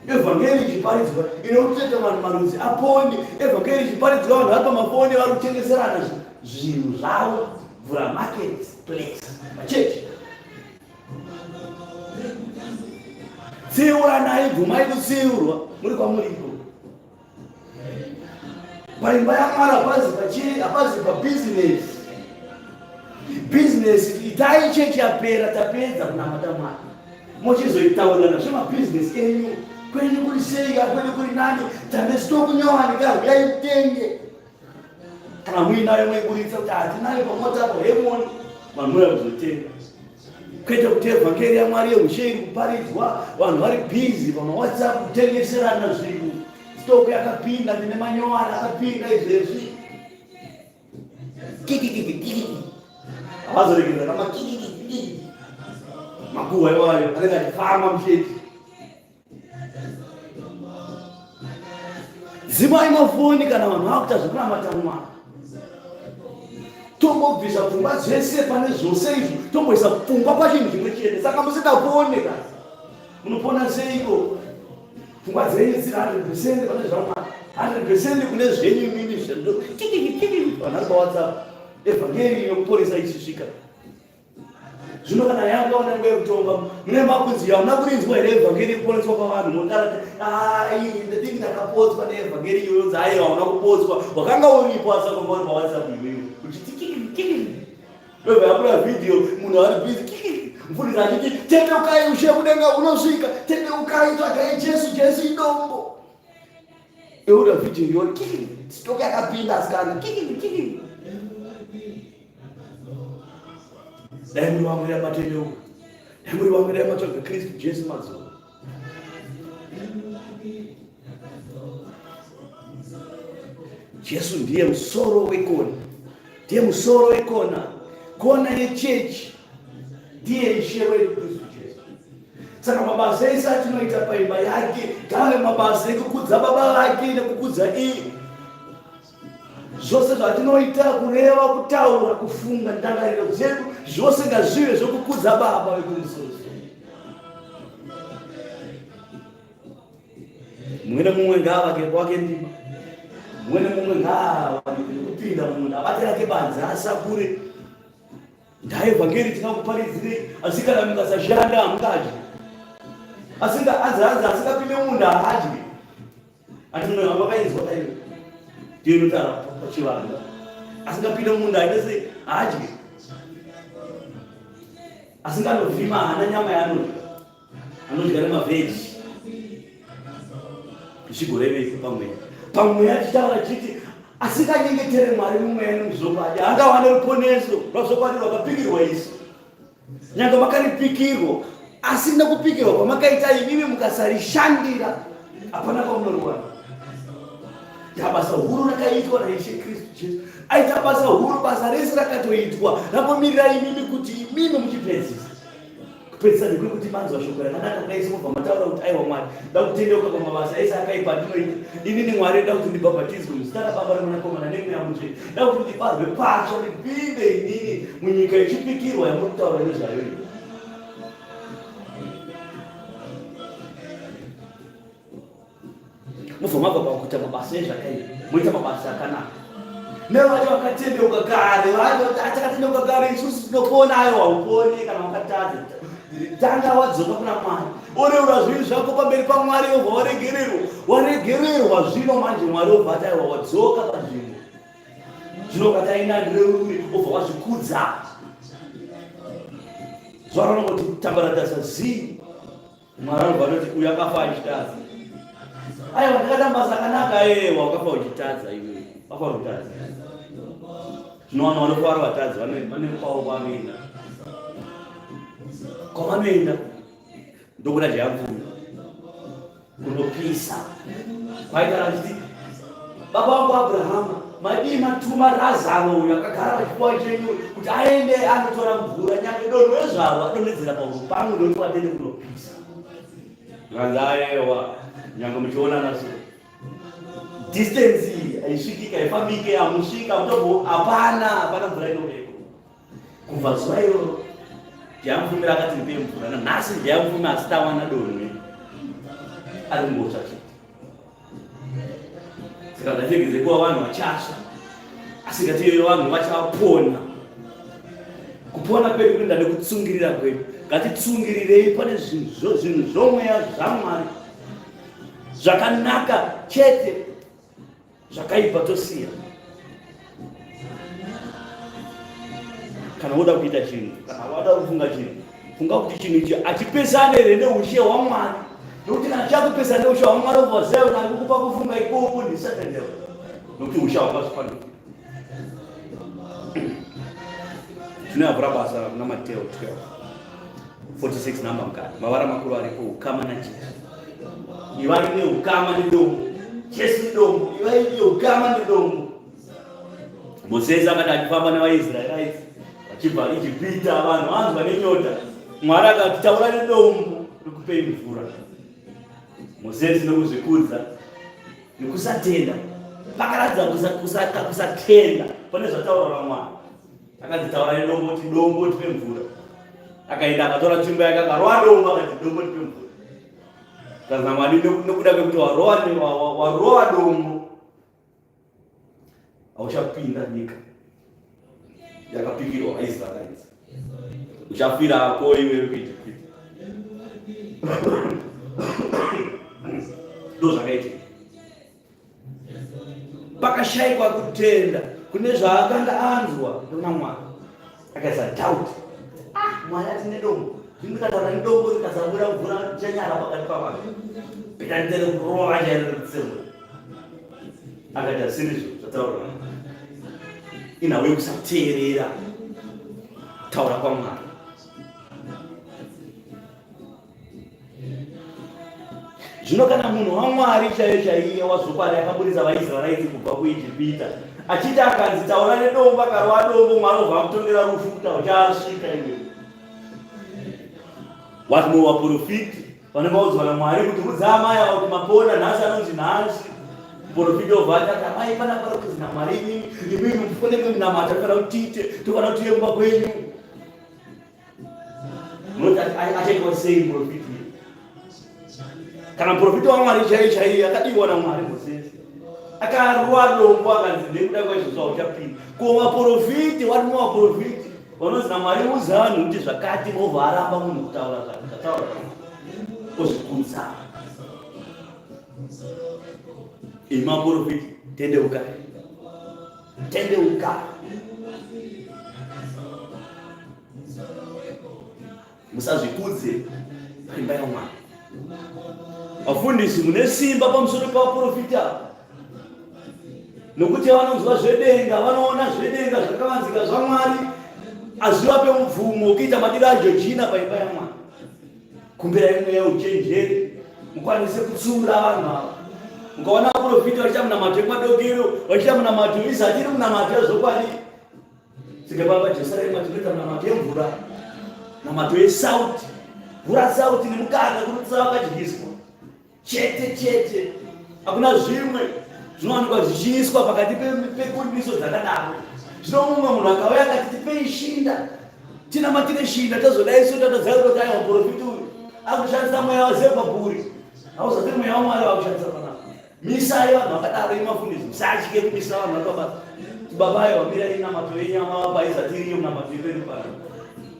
Evhangeri ichiparidzwa inokutoita vanhu marudzi apone. Evhangeri ichiparidzwa vanhu vari pamafoni vari kutengeserana zvinhu zvavo vhura market place pachechi. Tsiuranai, bvumai kutsiurwa muri kwamuriko. Paimba yaMwari hapazi pachii, hapazi pabhizinesi. Bhizinesi itai chechi yapera, tapedza kunamata Mwari. Mochizoitaurirana zvemabhizinesi enyu. Kwenyu kuri sei, kwenyu kuri nani, tane stoku nyowani ka, huyai mutenge. Kana muinayo moiburitsa kuti hatinayo pamota apo hemoni, vanhu mouya kuzotenga. Kwete kuti evhangeri yaMwari yeushe iri kuparidzwa, vanhu vari busy pamawhatsapp kutengeserana zvinhu. Stock yakapinda, ndine manyowani akapinda izvezvi. Kikikiki. Havazoregedza kama kikikiki. Makuhwa iwayo anenge achifamba muchechi. Dzimai mafoni kana vanhu vakuita zvekunamata Mwari. Tombobvisa pfungwa dzese pane zvose izvi, tomboisa pfungwa pachinhu chimwe chete. Saka musingapone ka, munopona seiko? Pfungwa dzenyu dziri 100% pane zvaMwari, 100% kune zvenyu imimi zvedu. Vanhu vari paWhatsApp, evhangeri yokuporesa ichisvika. Zvino kana yanga wana nguva yekutonga, mune makunzi hamuna kurinzwa here evhangeri yekuponeswa kwavanhu? Mondarati, ai, ndinenge ndakapotswa neevhangeri iyoyo. Nzi aiwa, hauna kupotswa, wakanga uripo asi wakanga uri paWhatsApp iwewe uchiti kiki kiki. Ndobva yabuda vhidhiyo, munhu ari busy kiki, mufundisi achiti tendeukai, ushe kudenga unosvika, tendeukai, tsvagai Jesu, Jesu idombo. Yobuda vhidhiyo iyoyo kiki, stock yakapinda asikana kiki kiki. Dai muri vamwe dai matendeuka, dai muri vamwe dai matsvaga Kristu Jesu madzoka. Jesu ndiye musoro wekona, ndiye musoro wekona, kona yechechi ndiye Ishe wedu Kristu Jesu. Saka mabasa ese atinoita paimba yake ngave mabasa ekukudza baba vake nekukudza iye. Zvose zvatinoita, kureva, kutaura, kufunga, ndangariro dzedu, zvose ngazvive zvokukudza Baba vekumusoro. Mumwe nemumwe ngaavake kwake ndima, mumwe nemumwe ngaawanike nekupinda mumunda, abate rake banza asakure. Ndaevhangeri tingakuparidzirei, asi kana mukasashanda hamungadyi. Asinga anzi anzi asingapinde mumunda haadyi. Atinoona vakainzwa kaiyo. Ndiyo inotaura pachivanhu. Asingapinde mumunda aite sei? Haadyi. Asinganovhima haana nyama yaanodya. Anodya nemavheji. Zvichigorevei pamweya? Pamweya tichitaura chiti asinganyengetere Mwari mumweya nemuzvokwadi haangawane ruponeso rwazvokwadi rwakapikirwa isu. Nyange makaripikirwa asi nekupikirwa kwamakaita imimi mukasarishandira hapana kwamunoriwana. Basa huru rakaitwa naIshe Kristu Jesu. Aita basa huru, basa rese rakatoitwa rakomirira imimi kuti imimi muchipedzisa. Kupedzisa ndekuri kuti manzwa shoko rakanaka kudai semobva mataura kuti aiwa Mwari nda kutendeuka pamabasa ese akaipa andinoita. Inini Mwari nda kuti ndibhabhatidzwe muzita raBaba reMwanakomana neMweya Mutsvene. Nda kuti ndibarwe patsva ndipinde inini munyika yechipikirwa yamuri kutaura nezvayo iyi. Mobva mabva pakuita mabasa ezvakaipa moita mabasa akanaka. Nevacho vakatendeuka kare, vacho takatendeuka kare, isusu tinopona. Ayo haupone kana wakatadza. Tanga wadzoka kuna Mwari, oreura zvivi zvako pamberi paMwari, wobva waregererwa. Waregererwa zvino manje Mwari wobva ati aiwa wadzoka panzvimbo. Zvino ukati aina ndireurure, wobva wazvikudza. Zuva raunongoti tambaradza zii Mwari anobva atoti uyu akafa achitadza. Aiwa ndakaita mabasa akanaka ewa wakafa uchitadza iwe. Wafa uchitadza. Zvino vanhu vanofa vari vatadzi vane kwavo kwavanoenda. Kwavanoenda ndokuda jayamvura kunopisa. Kwaitara achiti baba vangu Abrahama madii matuma Razaro uyu akagara pachipfuwa chenyu kuti aende anotora mvura nyange donhwe zvaro adonhedzera pauro pangu ndokuti vatende kunopisa. Zvanzi ayewa nyange muchionana so distance iyi haisvikika haifambike hamusvika mutombo hapana hapana mvura inoveko kubva zuva iroro jayamufumira akati ndipei mvura nanhasi jayamufumi asi tawana donhwe ari kungotsva chete saka ngatigeze kuva vanhu vachasva asi ngative vanhu vachapona kupona kwedu kunoenda nekutsungirira kwedu ngatitsungirirei pane zvinhu zvomweya zvamwari zvakanaka chete zvakaipa tosiya kana woda kuita chinhu kana wada kufunga chinhu funga kuti chinhu ichi achipesane here neushe hwamwari nokuti kana chakupesana neushe hwamwari obva waziva kuti ari kukupa kufunga ikoko ndisatani chaiwo nokuti ushe hwakazvifanira Tinoyavhura basa kuna Mateo 12 46 number mukati mavara makuru aripo ukama naJesu. Ivai neukama nedombo. Jesu idombo. Ivai neukama nedombo. Mosesi akati achifamba nevaIsraerites vachibva Ijipita, vanhu vanzwa nenyota. Mwari akati taura nedombo rikupei mvura. Mosesi nokuzvikudza nekusatenda pakaratidza kusatenda pane zvataurwa naMwari. Akanzi taura nedombo kuti dombo tipe mvura. Akaenda akatora tsvimbo yake akarova dombo akati dombo tipe mvura. Kanzi naMwari nekuda kwekuti warova dombo hauchapinda nyika yakapikirwa vaIsraeri. Uchafira hako iwe kuIjipita. Ndozvakaitika. Pakashaikwa kutenda kune zvaakanga anzwa kuna Mwari, akaisa doubt. Ah, Mwari ati nedombo ndikataura nedombo rikasabuda mvura ndichanyara pakati pavanhu, pita nditere kurova chairo kutsemura. Akati asirizvo zvataurwa, inhau yekusateerera kutaura kwaMwari. Zvino kana munhu waMwari chaiye chaiye wazvokwadi akaburitsa vaIsraeri kubva kuIjipita achiti akanzi taura nedombo akarova dombo Mwari obva amutongera rufu kuti hauchasvika iwe. Vamwe vaprofiti vanenge vaudzwa naMwari kuti udza amai ava kuti mapona nhasi anonzi nhasi. Muprofiti obva atati amai pana pari kuzi naMwari imimi imimi mufanire munamata tofanira kuti tiite tofanira kuti tiye kumba kwenyu. Munoti achaitwa sei muprofiti? Kana muprofiti waMwari chaiye chaiye akadiwa naMwari Mosesi akarwa dombo akanzi nekuda kwaizvozvo hauchapinda. Ko vaprofiti vari muvaprofiti vanonzi naMwari udza vanhu kuti zvakati vobva aramba munhu kutaura zvataura ozvikudza. Imi maprofiti tendeukai. Tendeuka. Musazvikudze paimba yaMwari. Vafundisi mune simba pamusoro pevaprofita nokuti vanonzwa zvedenga, vanoona zvedenga zvakavanzika zvaMwari, azvivape mubvumo wekuita madiro aJojina paimba yaMwari. Kumbirai mweya uchenjeri mukwanise kutsiura vanhu ava. Mukaona vaprofita vachiita munamato yekumadokero, vachiita munamato isati iri munamato yezvokwadi. Saka baba Jerusarema tinoita munamato yemvura, munamato yesauti, mvura sauti nemukaka kunotsa vakadyiswa chete chete. Hakuna zvimwe zvinowanikwa zvichiiswa pakati pekundiso dzakadaro. Zvino mumwe munhu akauya akati tipei shinda, tinamatire shinda, tazodai so tatoziva kuti aiwa muprofiti uyu akushandisa mweya waZebhabhuri, hauzati mweya waMwari wakushandisa panapa. Misai vanhu vakadaro imafundisi musatye kumisa vanhu vari pabasa. Baba aiwa mirai namato yenyu amavapa aizati iriyo munamato yepedu pano.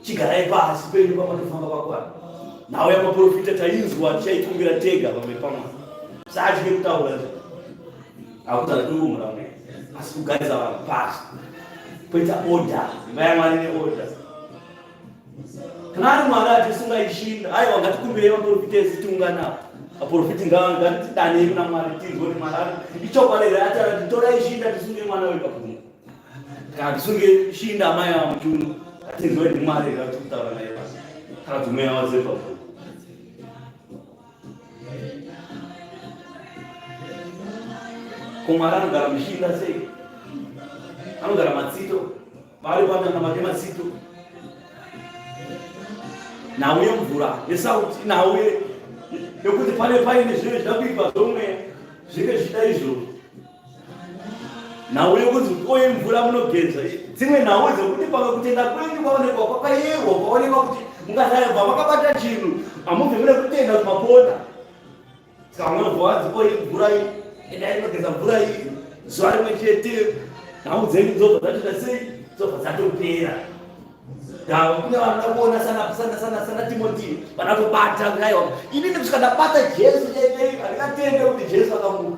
Chigarai pasi penyu pamatofamba pakwana. Nhau yamaprofita tainzwa tichaikumbira tega pamberi pamwari. Musatye kutaura izvo. Hakutari kurumura mweya asi kugarisa vanhu pasi. Poita order, imba yaMwari ne order. Kana ari Mwari atisunga ishinda, aiwa ngatikumbirei vaprofita esi tiungane apa. Vaprofiti ngatidanei kuna Mwari tinzwe kuti Mwari ari ichokwadi here atara kuti torai shinda tisunge mwana wedu pakumwa. Kana tisunge shinda amai ava muchiuno, ngatinzwe kuti Mwari here atiri kutaura naye pasi. Kana kuti mweya waZebhabhuri. Ko Mwari anogara mushinda sei? Anogara matsito. Vari panana matsito. Nhau yemvura yesauti nhau yekuti pane paine zvinenge zvida kuitwa zvomweya zvinenge zvichida izvozvo. Nhau yekunzi oye mvura munogeza dzimwe nhau dzekuti pamwe kutenda kwenyu kwaonekwa kwakayerwa kwaonekwa kuti mungasayabva makabata chinhu hamubve mune kutenda kuti mapona. Saka munobva wanzi oye mvura iyi endai munogeza mvura iyi zuva rimwe chete nhau dzenyu dzobva dzatoita sei dzobva dzatopera. Davo kune vanoda kuona sana sana sana sana Timothy vanatobata kuti aiwa inini kusvika ndabata Jesu chete handingatende kuti Jesu akamuka.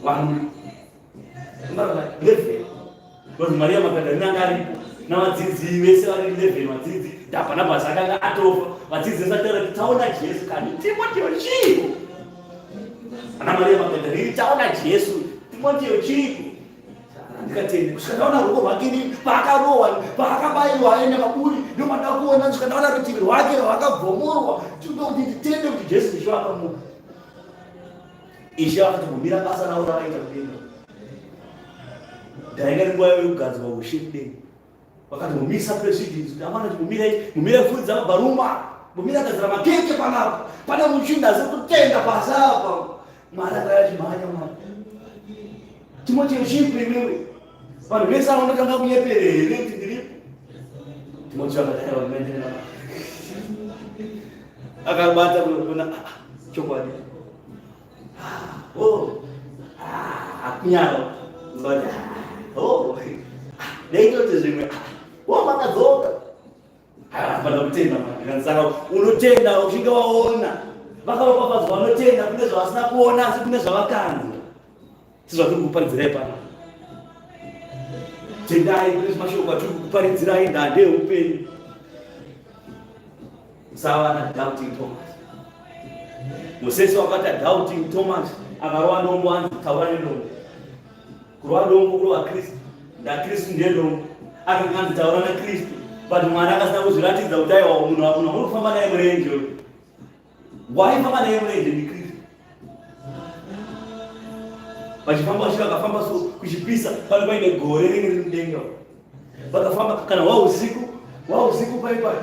Vanhu level because Maria Magdalena anga aripo navadzidzi vese vari level vadzidzi ndaBhanabhasi akanga atofa vadzidzi vese vataura kuti taona Jesu kani Timothy chiiko ana Maria Magdalena taona Jesu Timothy chiiko ndikatende kusvika ndaona ruoko rwake ini paakarohwa paakabaiwa aenda kaburi ndomada kuona kusvika ndaona rutivi rwake rwakabvomorwa tinoda kuti nditende kuti jesu ishe akamuka ishe vakatombomira basa ravo ravaita kudenga ndainga ri nguva yavo yekugadzwa ushe kudenga Vakati mumisa president kuti amana mumirai mumirai furidza mabharuma mumira gadzira makeke panapa pane muchinda asiri kutenda pasi apa Mwari akauya achimhanya Mwari Timoteo chipo iwewe vanhu vese ava vanotanga kunyepere here kuti ndiripo Timoteo akati aiwa ndinoenderera akabata kuna ah, ah, chokwadi Oh, akunyara. Ngoja. Oh. Ndaitoti zvimwe. Oh, makadzoka. Hapana kutenda mwana. Saka unotenda uchinge waona. Vakaropafadzwa vanotenda kune zvavasina kuona asi kune zvavakanzwa. Sezvatiri kuparidzirai pano. Tendai kune mashoko atiri kuparidzirai ndande eupenyu. Musava na doubting Thomas. Mosesi wakati doubting Thomas akarova dombo anzi taura nedombo. Kurova dombo kurova Kristu. NdaKristu ndiye dombo. Akanga anzi taura naKristu. But Mwari akasina kuzviratidza kuti aiwa munhu munhu muri kufamba naye murenje uyu. Waifamba naye murenje ndiKristu. Vachifamba vachiti vakafamba so kuchipisa pane paine gore ringe riri mudenga. Vakafamba kana wausiku wausiku pai pai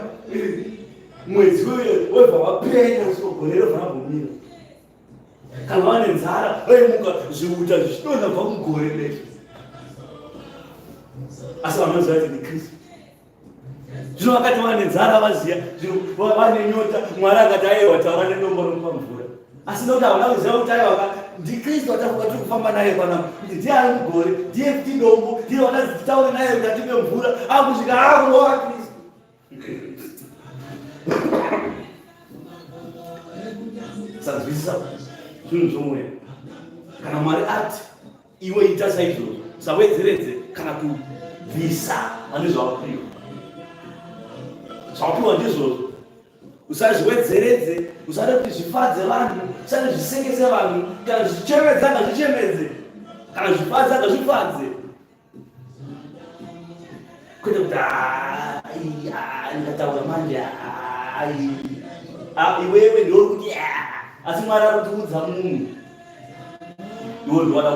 mwedzi webva wapenya so gore robva rambomira. Kana vane nzara vaimuka zviuta zvichidonha kubva mugore recho. Asi vanoziva kuti ndiKristu. Zvino vakati vane nzara vaziya, zvino vane nyota, Mwari akati aiwa taura nedombo romupa mvura. Asi nokuti havana kuziva kuti aiwa ka ndiKristu watafuka tiri kufamba naye panapa, kuti ndiye ari mugore, ndiye futi dombo, ndiye watazi titaure naye kuti atipe mvura, akusvika akurova Kristu. Sanzwisisa zvinhu zvomweya. Kana Mwari ati Iwe ita saizvozvo, usawedzeredze kana kubvisa pane zvawapiwa. Zvawapiwa ndizvozvo, usazviwedzeredze, usade kuti zvifadze vanhu, usade zvisekese vanhu, kana zvichemedza ngazvichemedze, kana zvifadza ngazvifadze, kwete kuti ndikataura manje iwewe ndiwe kuti asi Mwari ari kutiudza munhu iwe ndiwada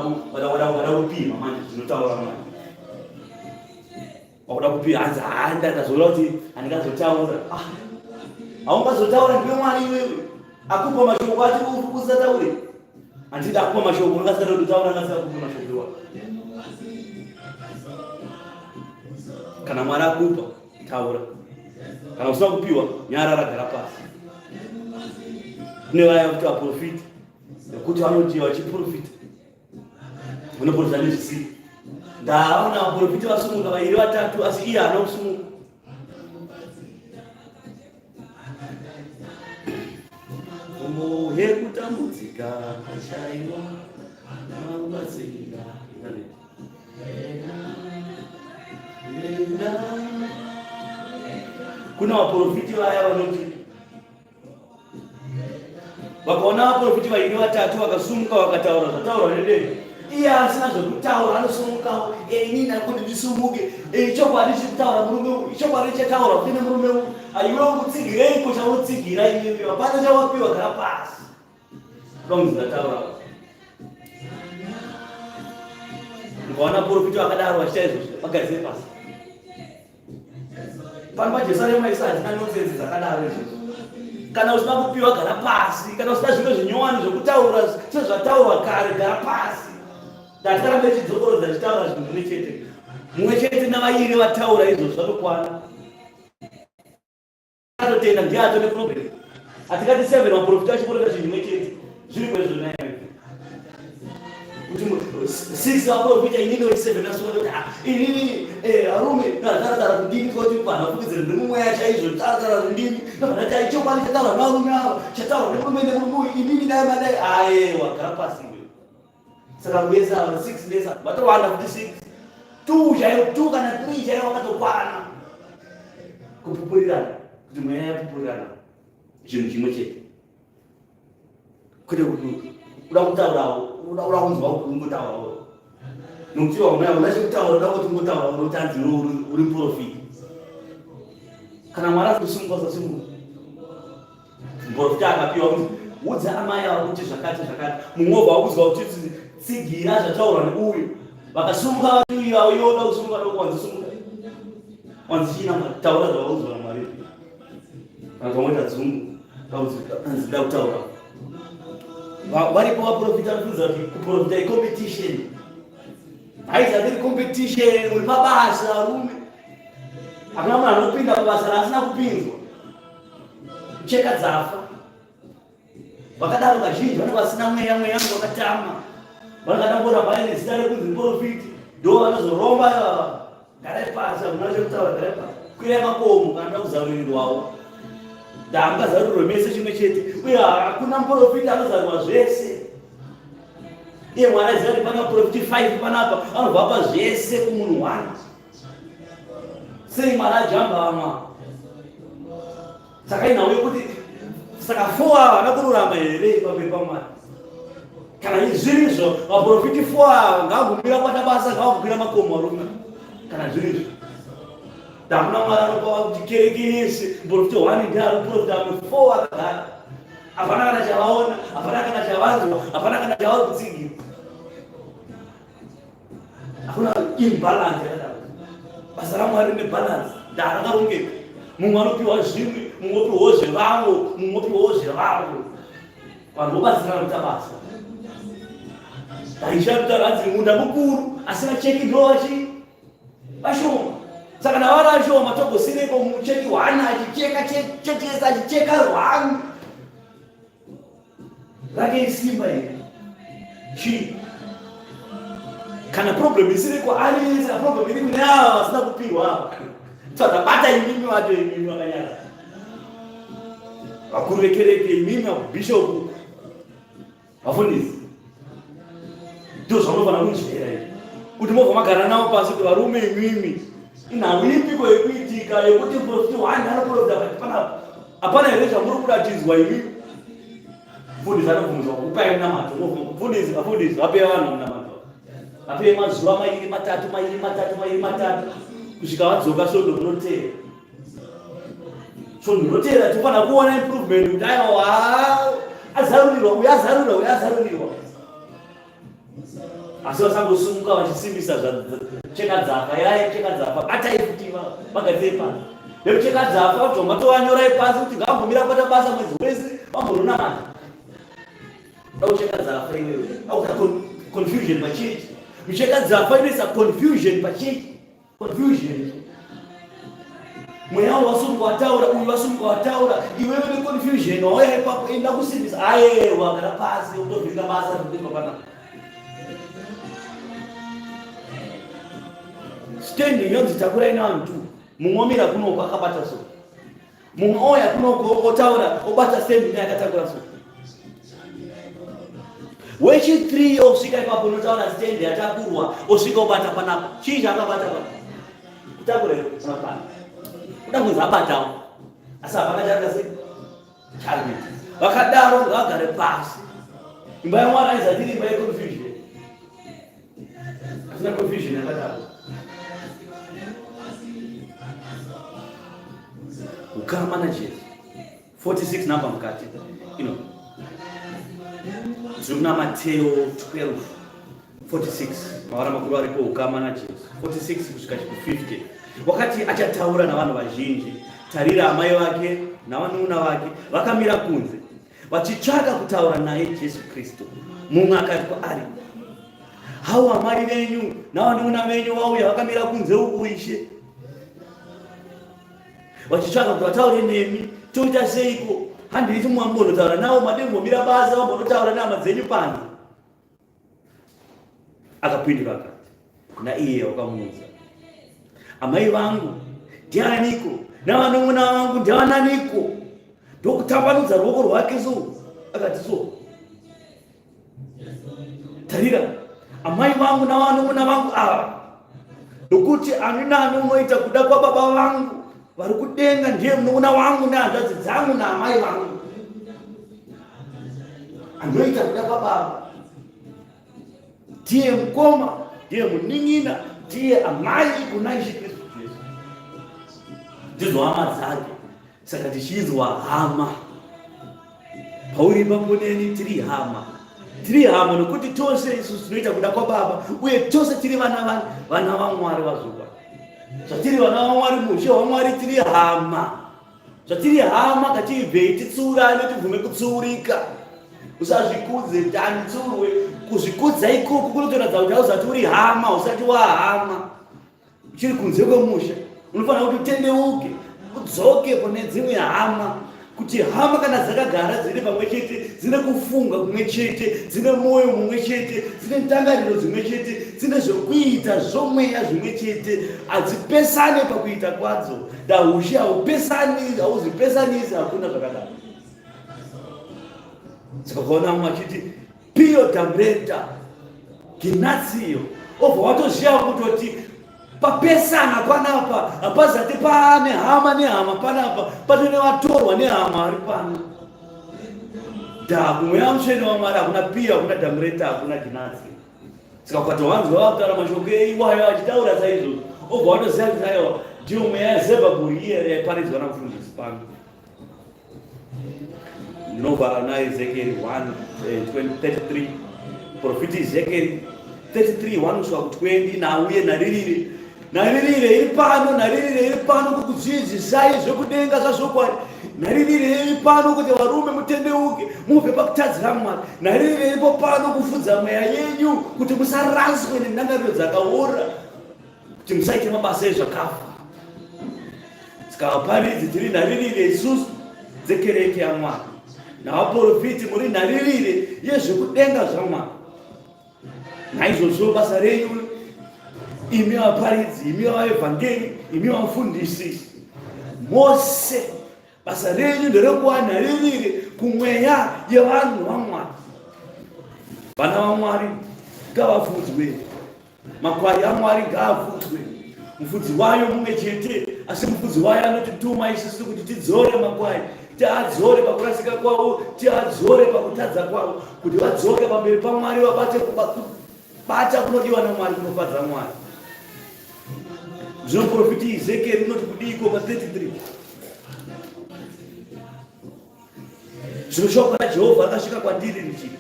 kupima manje zvinotaura manje wakuda kupima hanzi haa ndakazoona kuti handingazotaura ah, haungazotaura ndiwe Mwari iwewe akupa mashoko ati usataure handidi akupa mashoko ungasada kutaura angasada kupa mashoko iwa kana Mwari akupa taura kana usina kupiwa nyarara gara pasi kune vaya kuti vaprofita nekuti vanoti vachiprofita vanoprofita nezvisiri ndaona vaprofita vasumuka vairi vatatu asi iye haana kusumuka hekutambudzika achaiwa mabatsira kuna vaprofiti vaya vanoti vakaona vaprofiti vairi vatatu vakasumuka vakataura zvataurwa nedenga iye asina zvekutaura anosumukawo ini ndakuti ndisumuke ichokwadi chikutaura murume uyu ichokwadi chataura kuti nemurume uyu aiwe ukutsigireiko chaunotsigira iwewe hapana chawapiwa gara pasi donzi ndataura ukaona profiti vakadaro vachiita izvozvo vagarise pasi pano pajerusarema isu hatina nonsense dzakadaro izvozvo kana usina kupiwa gara pasi kana usina zvimwe zvinyowani zvekutaura sezvataurwa kare gara pasi ndatikaramba ichidzokorodza ichitaura zvinhu zvimwe chete mumwe chete navairi vataura izvozvo zvatokwana atotenda ndiye atone problem atikati seven maprofita achiporota chinhu chimwe chete zviri kwezvo naye kuti six vaprofita inini weti seven asuka kuti ah, inini eh, arume taratara kudini kuti vanhu vafukidzire ndiri mumweya chaizvo taratara kudini ndobva ndati chokwadi chataura nevarume ava chataura nemurume nemurume uyu inini dai madai ayewa gara pasi iwe saka vese ava six vese vatowanda futi six two chaiyo two kana three chaiyo vakatokwana kupupurirana kuti mweya yapupurirana chinhu chimwe chete kwete kuti uda kutaurawo uda kunzwa kuti ungotaurawo nokuti wamweya una chekutaura uda kuti ungotaura unotanzi uri muprofita kana mwari akusunga usasimuka Muprofita akapiwa kuti udza amai ava kuti zvakati zvakati. Mumwe wobva wakuziva kuti tsigira zvataurwa neuyu. Vakasumuka vati ivavo iwe uda kusumuka doko wanzisumuka. Wanzichina taura zvawaudzwa naMwari. Kana pamwe dzungu kaudzika nzida kutaura. Varipo vaprofita vanofunza kuti kuprofita icompetition. Haizati iri competition uri pabasa varume. Hakuna munhu anopinda pabasa raasina kupinzwa. Cheka dzafa. Vakadaro kazhinji vanenge vasina mweya, mweya vanenge vakatama. Vanenge vangoramba vaine zita rekunzi muprofiti, ndo vanozoromba ivava. Garai pasi, hamuna chekutaura, garai pasi. Kwirai makomo kana muda kuzarurirwawo. Ndamungazarurirwe mese chimwe chete, uye hakuna muprofiti anozarurwa zvese. Iye Mwari aiziva kuti pana vaprofiti 5 panapa, anobva apa zvese kumunhu one. Sei Mwari ajamba vamwe? Saka inhau yekuti saka four ava havana kururama here pamberi paMwari? Kana zvirizvo vaprofiti four ava ngavagumira kubata basa, ngavakukwira makomo varume. Kana zvirizvo ndakuna Mwari anopa kuti kereke yese muprofiti one ndiye ari kuprofita vamwe four vakagara. Hapana kana chavaona, hapana kana chavanzwa, hapana kana chavari kutsigira. Hakuna imbalance yakadaro. Basa raMwari rine balance, ndaa rakarongeka. Mumwe anopiwa zvimwe, mumwe opiwawo zvevavo, mumwe opiwawo zvevavo. Vanhu vobatsirana kuita basa. Taisha kutaura hanzi munda mukuru asi vacheki ndo vachi vashoma. Saka na vari vashoma togosireko mucheki hwana achicheka chechesa achicheka rwani rake isimba here chii kana problem isiri kwaari saka problem iri kune ava vasina kupihwa ava saka bata imimi vacho imimi vakanyara vakuru vekereke imimi mabhishopu vafundisi ndo zvaunofanira kunzvera izvi kuti mobva magara navo pasi kuti varume imimi inhau ipiko yekuitika yekuti profiti one anoprofita but panapa hapana here zvamuri kuratidzwa imi mfundisi anobvumidzwa kukupai munamato mfundisi vafundisi vapei vanhu munamato vapei mazuva mairi matatu mairi matatu mairi matatu kusvika vadzoka svondo rinoteera svondo rinoteera tinofanira kuona improvement kuti aiwa azarurirwa uyu azarurirwa uyu azarurirwa asi vasangosumuka vachisimbisa cheka dzafa yaya cheka dzafa batai futi vagadzire pasi vekucheka dzafa vabva matovanyorai pasi kuti ngavambomira kubata basa mwedzi wese vambononamata aucheka dzafa iwewe auta confusion pachechi micheka dzafa inoisa confusion pachechi Confusion. Mweya wasumuka wataura, uyu wasumuka wataura, iwewe neconfusion wauya ipapo enda kusimbisa. Ayewa, gara pasi utovhirika basa rikuitwa panapa. Standing yonzi takurai nevanhu tu. Mumwe omira kunoko akabata so. Mumwe ouya kunoko otaura obata stand naye akatakura so. Wechi 3 osvika ipapo unotaura stand yatakurwa osvika obata panapa. Chii chaakabata panapa? Kutakura here kana pana? Kuda kunzi abatawo. Asi hapana chaaka sei? Chaari kuita. Vakadaro ngavagare pasi. Imba yaMwari haizati iri imba yeconfusion. Hatina confusion yakadaro. Ukama naJesu. 46 number mukati. You know. Zviri kuna Mateo 12 46 mavara makuru aripo ukama naJesu 46 kusvika ku 50 wakati achataura navanhu vazhinji tarira amai vake navanun'una vake vakamira kunze vachitsvaka kutaura naye Jesu Kristu. Mumwe akati kwaari, Hau amai venyu navanun'una venyu vauya vakamira kunze uku, Ishe, vachitsvaka kuti vataure nemi. Toita seiko? Handiti mwambonotaura navo, madii kumbomira basa vambonotaura nehama dzenyu panze? Akapindura akati kuna iye wakamuudza, amai vangu ndianiko navanun'una vangu ndivananiko? Ndokutambanudza ruoko rwake so akati so, tarira amai vangu navanun'una vangu ava, nokuti ani nani unoita kuda kwababa vangu vari kudenga ndiye munun'una wangu nehanzvadzi dzangu naamai vangu. Anoita kuda kwababa ndiye mukoma, ndiye munin'ina, ndiye amai kuna Ishe Kristu Jesu. Ndidzo hama dzake. Saka tichinzwa hama pauri ipapo neni tiri hama, tiri hama nokuti tose isu tinoita kuda kwababa uye tose tiri vana vana vaMwari vazuva zvatiri vana vaMwari muushe hwaMwari tiri hama. Zvatiri hama ngatiibvei titsiurane tibvume kutsiurika. Usazvikudze tanditsiurwe. Kuzvikudza ikoko kunotoratidza kuti hausati uri hama, usati wahama. Uchiri kunze kwemusha. Unofanira kuti utendeuke, udzoke kune dzimwe hama kuti hama kana dzakagara dziri pamwe chete dzine kufunga kumwe chete dzine mwoyo mumwe chete dzine ndangariro dzimwe chete dzine zvekuita zvomweya zvimwe chete hadzipesane pakuita kwadzo Dahushe haupesani, hauzipesanisi, hakuna zvakadaro. Saka ukaona mumwe achiti Pio Damreta Ginatsiyo, obva watoziva kutoti papesana panapa hapazati paane hama nehama panapa, patone vatorwa nehama ari pano. Dhaku mweya mutsvene waMwari hakuna Pio, hakuna Damreta, hakuna Ginatsiyo. Saka ukatowanzwa vakutaura mashoko iwayo achitaura saizvozvo, obva watoziva kuti aiwa ndiyo mweya yaZebhabhuri iye yaiparidzwa namufundisi pano. Ndinovhara naEzekieri 1:33. Profiti Ezekieri 33 1 kusvika ku20. Nauye nharirire, nharirire iri pano, nharirire iri pano kukudzidzisai zvekudenga zvazvokwadi. Nharirire iri pano kuti varume mutendeuke mubve pakutadzira Mwari. Nharirire iripo pano kufudza mweya yenyu kuti musaraswe nendangariro dzakaora, kuti musaite mabasa ezvakafa. Saka vaparidzi tiri nharirire isusu dzekereke yaMwari, navaprofiti muri nharirire yezvekudenga zvaMwari. Naizvozvo basa renyu imi vaparidzi, imi vaevhangeri, imi vafundisi mose, basa renyu nderekuva nharirire kumweya yevanhu vaMwari. Vana vaMwari ngavafudzwe, makwai aMwari ngaafudzwe. Mufudzi wayo mumwe chete, asi mufudzi wayo anotituma isusu kuti tidzore makwai, tiadzore pakurasika kwavo, tiadzore pakutadza kwavo, kuti vadzoke pamberi paMwari, vabate kubata kunodiwa naMwari, kunofadza Mwari. Zvino profiti Ezekieri unoti kudiiko pa33? Zvino shoko raJehovha rakasvika kwandiri richiti,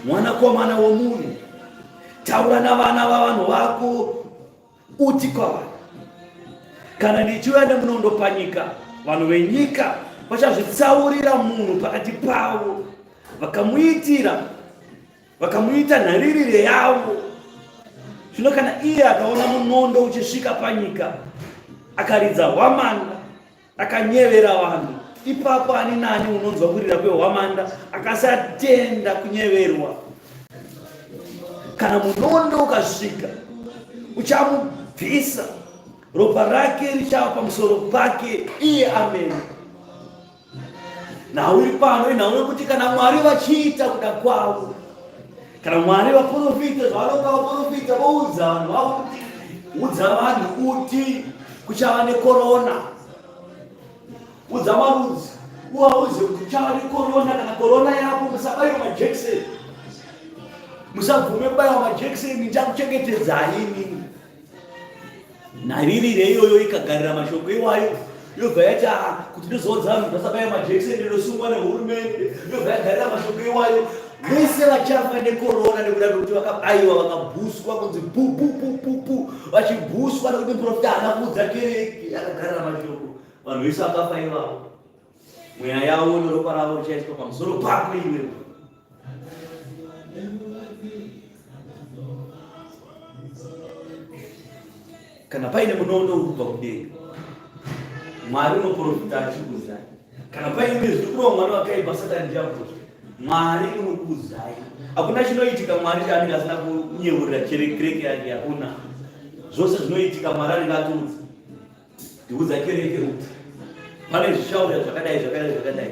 Mwanakomana womunhu, taura navana vavanhu vako uti kwavari, Kana ndichiuya nemunondo panyika, vanhu venyika vachazvitsaurira munhu pakati pavo, vakamuitira vakamuita nharirire yavo. Zvino kana iye akaona munondo uchisvika panyika, akaridza hwamanda, akanyevera vanhu, ipapo ani nani unonzwa kurira kwehwamanda akasatenda kunyeverwa, kana munondo ukasvika uchamubvisa, ropa rake richava pamusoro pake iye amene. Nhau iri pano inhau yekuti kana Mwari vachiita kuda kwavo, kana Mwari vaprofita zvavanonga vaprofita, voudza vanhu vavo kuti, udza vanhu kuti kuchava nekorona, udza marudzi uvaudze kuti kuchava nekorona. Kana korona yako, musabayiwa majekiseni, musabvume kubayiwa majekiseni, ndichakuchengetedzai inini. Nharirire iyoyo ikagarira mashoko iwayo, yobva yati, ah, kuti ndizoodza vanhu vasabaya majekiseni ndosungwa nehurumende. Yobva yagarira mashoko iwayo, vese vachafa nekorona nekuda kwekuti vakabayiwa, vakabhuswa kunzi pu pu pu pu pu, vachibhuswa nekuti muprofita haana kuudza kereke, akagarira mashoko. Vanhu vese vakafa ivavo, mweya yavo neropa ravo richaiswa pamusoro pako iwewe. Kana paine munondo uri kubva kudenga, Mwari unoprofita achikuudzai. Kana paine zviri kurongwa nevakaipa, Satani ndiabvozve, Mwari unokuudzai. Hakuna chinoitika Mwari chaanenge asina kunyeurira kereke yake, hakuna. Zvose zvinoitika Mwari anenge atiudza. Ndiudza kereke kuti pane zvichauya zvakadai zvakadai zvakadai.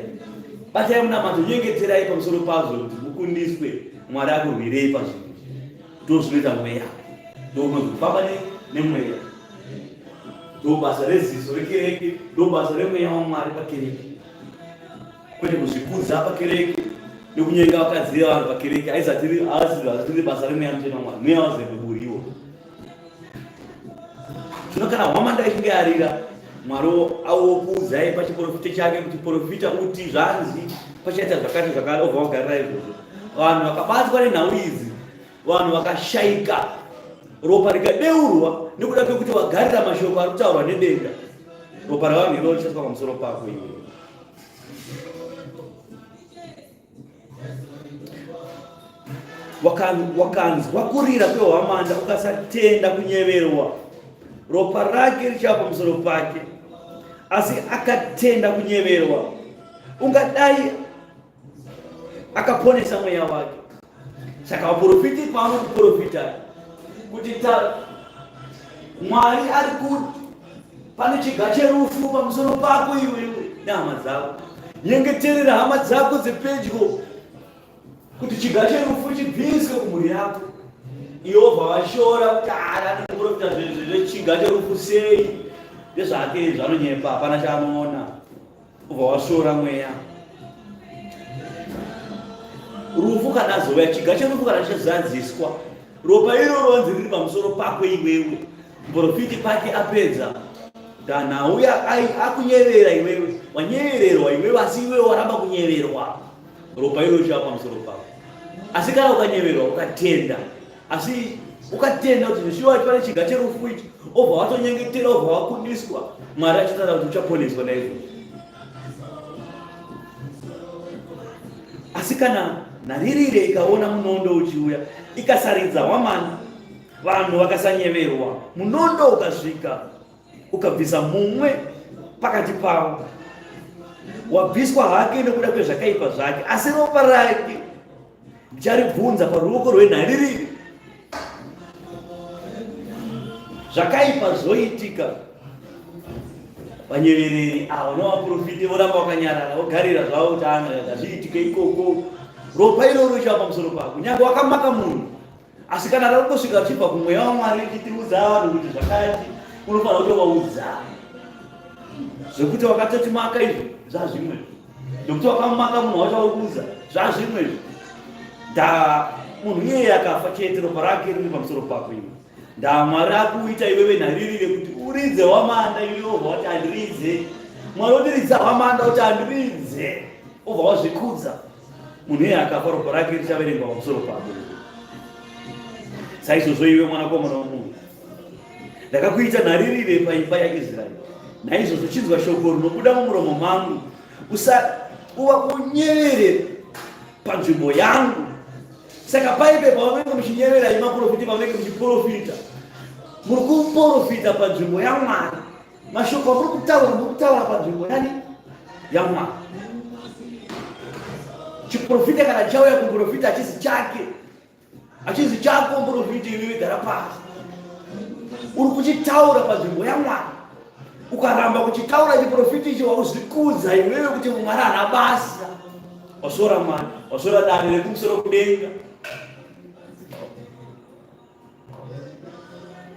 Batai munamato, nyengeterai pamusoro pazvo kuti mukundiswe, Mwari akurwirei pazvinhu. Ndozvinoita mweya, ndounozofamba nemweya. Ndobasa reziso rekereke, ndobasa remweya waMwari pakereke, kwete kuzvikudza pakereke nekunyenga vakadzi vevanhu pakereke. Aizatiri asiri basa remweya mutsvene waMwari, mweya wazebeburiwo. Zvino kana hwamanda ichinge yarira, Mwari awokuudzai pachiprofita chake kuti profita uti zvanzi pachaita zvakati zvakati, obva wagarira izvozvo. Vanhu vakabatwa nenhau idzi, vanhu vakashaika, ropa rikadeurwa nekuda kwekuti wagarira mashoko ari kutaurwa nedenga, ropa ravanhu iroro richaiswa pamusoro pako iwe. Wakanzwa kurira kwehwamanda ukasatenda kunyeverwa, ropa rake richava pamusoro pake. Asi akatenda kunyeverwa, ungadai akaponesa mweya wake. Saka vaprofiti pavanokuprofita kuti ta Mwari ari kuti pane chiga cherufu pamusoro pako iwewe nehama dzako, nyengeterera hama dzako dzepedyo kuti chiga cherufu chibviswe kumhuri yako. Iwobva vashora kuti anoprofita zvechiga cherufu sei, ndezvake zvanonyepa, hapana chaanoona. Ubva wasvora mweya. Rufu kana azouya, chiga cherufu kana chazadziswa, ropa iroro wanzi riri pamusoro pako iwewe. Muprofiti pake apedza kana auya akunyevera iwewe, wanyevererwa iwewe, asi iwewe waramba kunyeverwa. Ropa iro richava pamusoro pako. Asi kana ukanyeverwa ukatenda, asi ukatenda kuti zveshuwa pane chiga cherufu ichi, obva watonyengetera, obva wakundiswa, Mwari achitaura kuti uchaponeswa naizvozvo. Asi kana nharirire ikaona munondo uchiuya, ikasaridza hwamana, vanhu vakasanyeverwa, munondo ukasvika ukabvisa mumwe pakati pavo, wabviswa hake nekuda kwezvakaipa zvake, asi ropa rake ndicharibvunza paruoko rwenharirire. Zvakaipa zvoitika, vanyevereri ava nevaprofiti voramba vakanyarara, vogarira zvavo kuti ana hazviitike ikoko. Ropa iroro richava pamusoro pako, nyange wakamaka munhu, asi kana rakungosvika richibva kumweya waMwari richitiudza vanhu kuti zvakati, unofanira kutovaudza zvekuti wakatoti maka izvo zvazvimwe, nekuti wakamaka munhu wacho wakuudza zvazvimwe izvo. Nda munhu iyeye akafa chete, ropa rake riri pamusoro pako iwe. Nda Mwari akuita iwewe nharirire kuti uridze hwamanda, iwe wobva wati handiridze. Mwari otiridza hwamanda kuti handiridze, obva wazvikudza. Munhu iyeye akafa, ropa rake richaverengwa pamusoro pako. Saizvozvo iwe mwanakomana womunhu, ndakakuita nharirire paimba yaIsraeri. Naizvozvo chinzwa shoko rinobuda mumuromo mangu, usa uva unyevere panzvimbo yangu. Saka paipe pamunenge muchinyevera imi maprofita, pamunenge muchiprofita, muri kuprofita panzvimbo yaMwari. Mashoko amuri kutaura, muri kutaura panzvimbo yani yaMwari. Chiprofita kana chauya kuprofita hachisi chake, hachisi chako muprofita, iwewe gara pasi. Uri kuchitaura panzvimbo yaMwari. Ukaramba kuchitaura chiprofita ichi, wakuzvikudza iwewe kuti Mwari haana basa. Wasvora Mwari, wasvora dare rekumusoro kudenga.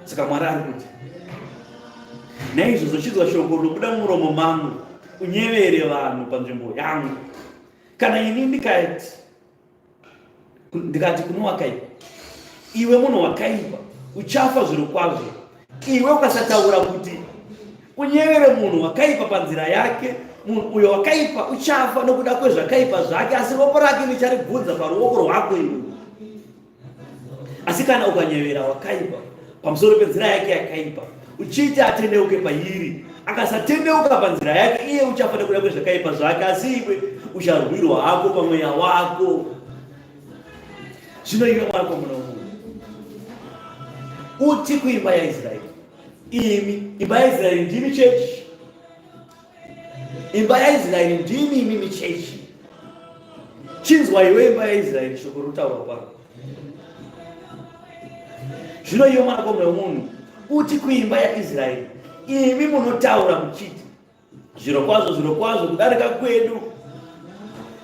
Saka Mwari ari kuti, naizvozvo chinzwa shoko rinobuda mumuromo mangu, unyevere vanhu panzvimbo yangu. Kana ini ndikati kuno wakaipa, iwe munhu wakaipa, uchafa zvirokwazvo. Iwe ukasataura kuti unyevere munhu wakaipa panzira yake, munhu uyo wakaipa uchafa nokuda kwezvakaipa zvake, asi ropa rake ndicharibvunza paruoko rwako iwe. Asi kana ukanyevera wakaipa pamusoro penzira yake yakaipa, uchiita atendeuke pairi, akasatendeuka panzira yake, iye uchafa nekuda kwezvakaipa zvake, asi iwe ucharwirwa hako pamweya wako. Zvino iwe mwanakomana womunhu, uti kuimba yaIsraeri, imi imba yaIsraeri ndimi chechi, imba yaIsraeri ndimi imimi chechi. Chinzwa iwe imba yaIsraeri shoko rinotaurwa pano. Zvino iwe mwanakomana womunhu, uti kuimba yaIsraeri, imi munotaura muchiti, zvirokwazvo, zvirokwazvo, kudarika kwedu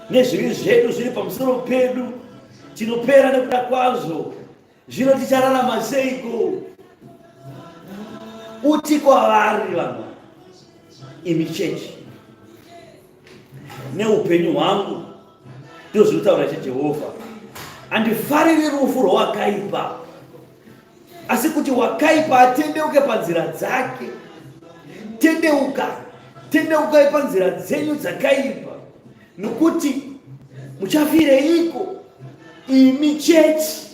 nezvivi zvedu zviri pamusoro pedu, tinopera nekuda kwazvo, zvino tichararama seiko? Uti kwavari vanhu, imi chechi, neupenyu hwangu, ndizvo zvinotaura Ishe Jehovha, handifariri rufu rwowakaipa, asi kuti wakaipa atendeuke panzira dzake. Tendeuka, tendeukai panzira dzenyu dzakaipa, nokuti muchafireiko imi chechi?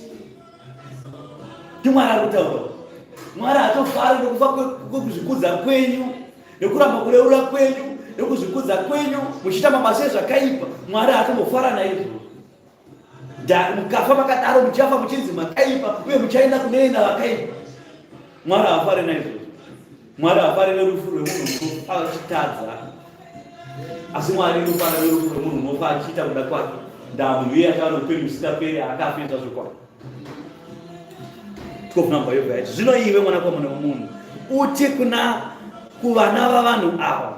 NdiMwari ari kutaura. Mwari hatofari nokufa kwekuzvikudza kwenyu, nekuramba kureura kwenyu, nekuzvikudza kwenyu muchiita mabasa ezvakaipa. Mwari hatombofara naizvozvo. Mukafa makadaro, muchafa muchinzi makaipa, uye muchaenda kunoenda vakaipa. Mwari haafari naizvozvo. Mwari haafari nerufu rwemunhu unofa achitadza, asi Mwari unofara nerufu rwemunhu unofa achiita kuda kwake. Ndaa munhu iye achava neupenyu husingaperi, haakafi zvazvokwadi. 12 number yobva yati, zvino iwe mwanakomana womunhu, uti kuna kuvana vavanhu ava,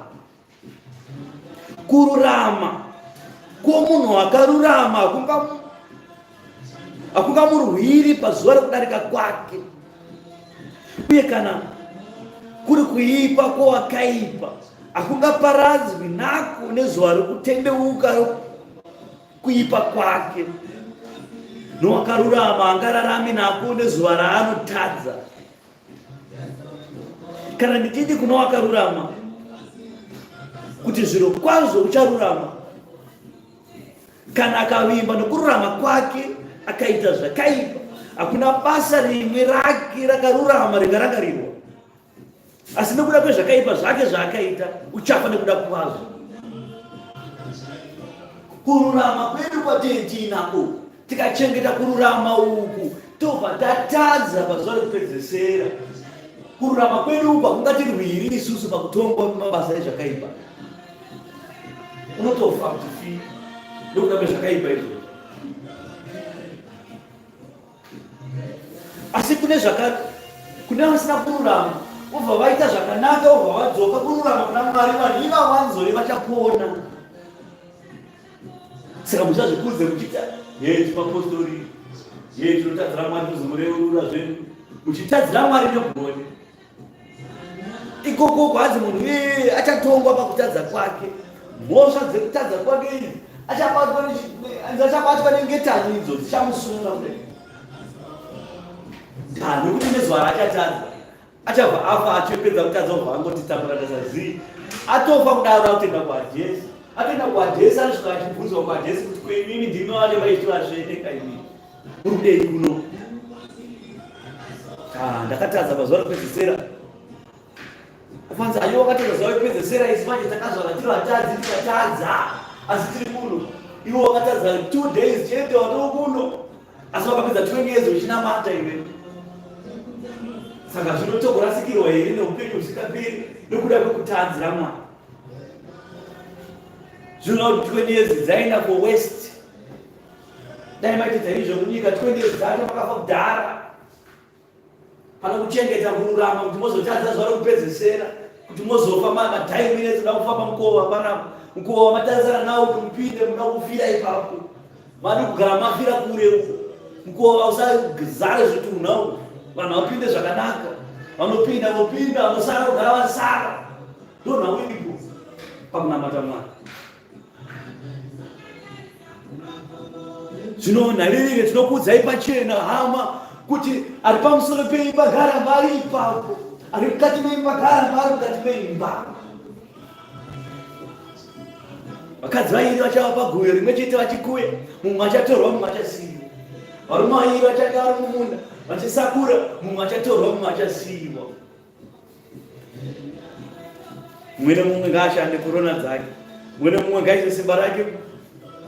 kururama kwomunhu wakarurama hakungamurwiri pazuva rekudarika kwake, uye kana kuri kuipa kwowakaipa hakungaparadzwi nako nezuva rekutendeuka kuipa kwake, nowakarurama angararami nako nezuva raanotadza. Kana ndichiti kuno wakarurama kuti zviro kwazvo ucharurama, Kana akavimba nokururama kwake akaita zvakaipa, hakuna basa rimwe rake rakarurama ringarangarirwa. Asi nekuda kwezvakaipa zvake zvaakaita, uchafa nekuda kwazvo. Kururama kwedu kwatiri tiinako, tikachengeta kururama uku, tobva tatadza pazuva rekupedzesera. Kururama kwedu uku hakungatirwiri isusu pakutongwa mabasa ezvakaipa. Unotofa kuti fi nekuda kwezvakaipa izvozvo. Asi kune zvaka kune vasina kururama vobva vaita zvakanaka vobva vadzoka kururama kuna Mwari, vanhu ivavo vanozove vachapona. Saka musazvikudze muchiita ye timapostori ye tinotadzira Mwari tozomureurura zvedu, muchitadzira Mwari negoni ikoko kwanzi munhu iyeye achatongwa pakutadza kwake, mhosva dzekutadza kwake idzi achabatwa nengetani idzo dzichamusunga kudai ndaa nekuti nezuva raachatadza achabva afa achipedza kutadza obva angoti tambura tasazii atofa kudaro akutenda kwaJesu atoenda kwaJesu anosvika achibvunzwa kwaJesu kuti ko imimi ndimi vacho vaiti vatsvene kaimimi muri kudei kuno? Ah, ndakatadza pazuva rekupedzesera. Kufanza ayo wakatadza zuva rekupedzesera isi manje takazvara tiri vatadzi tikatadza asi tiri kuno. Iwe wakatadza 2 days chete watoo kuno. Asi wakapedza 20 years uchinamata iwe. Saka zvino togorasikirwa here neupenyu husingaperi nekuda kwekutadzira Mwari? Zvino 20 years dzaenda for waste. Dai maitidza izvo munyika 20 years dzacho makafa kudhara. Pana kuchengeta kururama kuti mozotadza zuva rekupedzesera kuti mozofa madai minutes muda kufa pamukova panapa mukova wamatarisana nawo kuti mupinde muda kufira ipapo madi kugara mafira kure uko mukova usazare zvitunha uko vanhu vapinde zvakanaka vanopinda vopinda vanosara kugara vasara ndonhau iripo pakunamata Mwari. Zvino nharirire tinokuudzai pachena hama kuti ari pamusoro peimba ngaaramba ari ipapo, ari mukati meimba ngaaramba ari mukati meimba. Vakadzi vairi vachava paguyo rimwe chete vachikuya, mumwe achatorwa, mumwe achasiyiwa. Varume vairi vachange vari mumunda vachisakura, mumwe achatorwa, mumwe achasiyiwa. Mumwe nemumwe ngaashande korona dzake, mumwe nemumwe ngaaise simba rake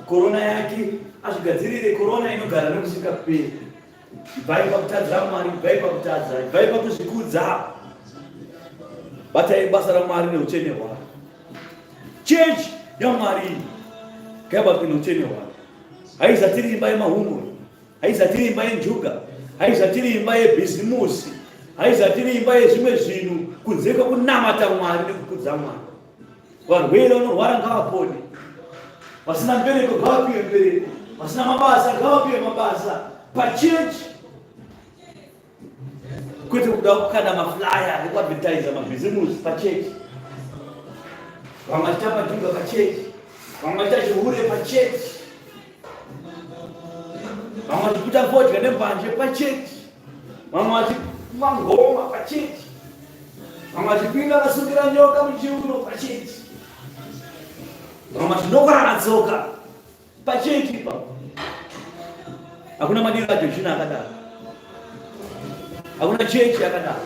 korona yake, azvigadzirire korona inogara nekusingaperi. Ibvai pakutadzira Mwari, ibvai pakutadza, ibvai pakuzvikudza. Batai basa raMwari neutsvene hwake. Chechi yaMwari iyi ngaibatwe neutsvene hwake. Haizatiri imba yemahumbwe. Haizatiri imba yenjuga, haizatiri imba yebhizimusi, haizatiri imba yezvimwe zvinhu kunze kwekunamata Mwari nekukudza Mwari. Varwere vanorwara ngavapone, vasina mbereko ngavapiwe mbereko, vasina mabasa ngavapiwe mabasa pachechi, kwete kuda kukanda maflyer ekuadvertisa mabhizimusi pachechi, vamwe vachitamba njuga pachechi, vamwe vachiita chihure pachechi. Vamwe vachiputa fodya nembanje pachechi, vamwe vachimwa ngoma pachechi, vamwe vachipinda vasungira nyoka muchiuno pachechi, vamwe vachinokorana tsoka pachechi ipapo. Hakuna madiro aJoshina akadaro, hakuna chechi yakadaro.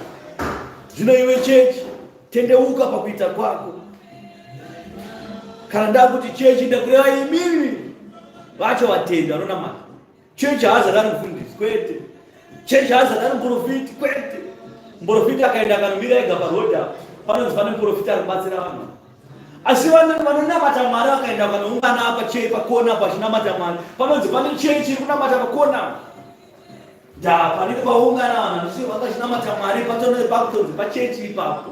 Zvino iwe chechi, tendeuka pakuita kwako. Kana ndakuti chechi ndakureva imimi vacho vatendi vanonamata. Chechi haazati ari mufundisi kwete, chechi haazati ari muprofiti kwete. Muprofiti akaenda akanomira ega paroad apo panonzi pane muprofiti ari kubatsira vanhu. Asi vanonamata Mwari vakaenda vakanoungana apa chei pakona apo achinamata Mwari, panonzi pane chechi iri kunamata pakona Da panenge paungana vanhu handisi vakachinamata Mwari patonenge pakutonzi pachechi ipapo.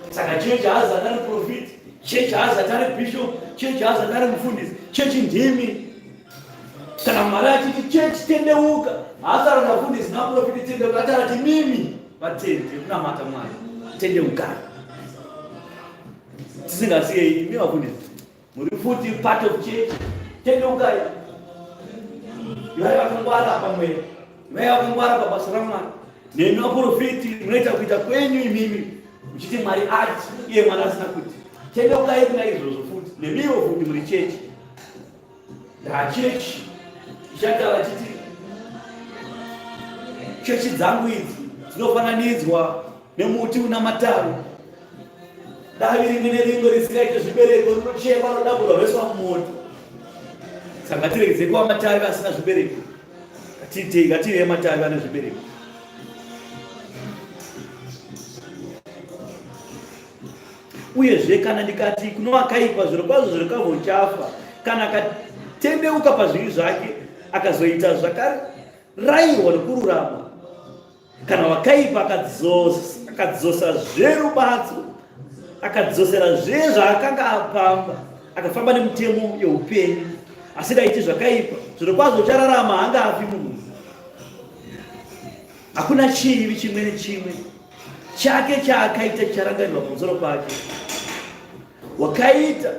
Saka chechi haazati ari profiti, chechi haazati ari bishop, chechi haazati ari mufundisi, chechi ndimi. Kana Mwari achiti chechi tendeuka, haasara vafundisi naprofiti tendeuka, achara ti mimi vatendi vekunamata Mwari tendeukai. Tisingasiyei imi vafundisi. Muri futi part of church. Tendeukai. Ivai vakangwara pamweya. Ivai vakangwara pabasa raMwari. Nemi vaprofiti munoita kuita kwenyu imimi muchiti Mwari ati iye Mwari asina kuti. Tendeukai kuna izvozvo futi. Nemiwo futi muri chechi. Ndachechi ichataura chiti chechi dzangu idzi dzinofananidzwa nemuti una mataro davi rimwe nerimwe risingaite zvibereko rinochekwa rodamburwa roiswa mumoto. Saka ngatiregedzei kuva matavi asina zvibereko, ngatiitei ngative matavi ane zvibereko. Uyezve kana ndikati kuno akaipa, zvirokwazvo zvirokwazvo uchafa, kana akatendeuka pazvivi zvake akazoita zvakarayirwa nokururama, kana wakaipa akadzosa zverubatso, akadzosera zve zvaakanga apamba, akafamba nemutemo yeupenyu, asingaiti zvakaipa, zvirokwazvo uchararama, haangafi munhu. Hakuna chivi chimwe nechimwe chake chaakaita chicharangarirwa pamusoro pake. Wakaita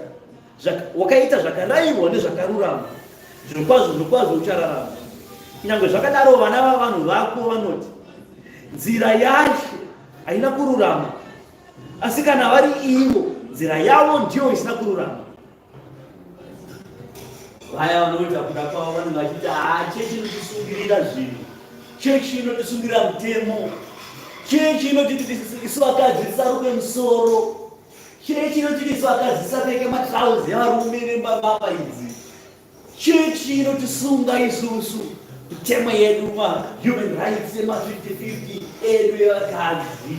wakaita zvakarayirwa nezvakarurama, zvirokwazvo zvirokwazvo uchararama. Kunyange zvakadaro, vana vavanhu vako vanoti, nzira yaShe haina kururama, asi kana vari ivo, nzira yavo ndiyo isina kururama. Vaya vanoita kuda kwavo vanenge vachiti haa, chechi inotisungirira zvinhu, chechi inotisungirira mutemo, chechi inotiti isu vakadzi tisaruke musoro, chechi inotiti isu vakadzi tisapfeke matrauzi evarume nembababa idzi, chechi inotisunga isusu mitemo yedu mahuman rights ema 50-50 edu evakadzi.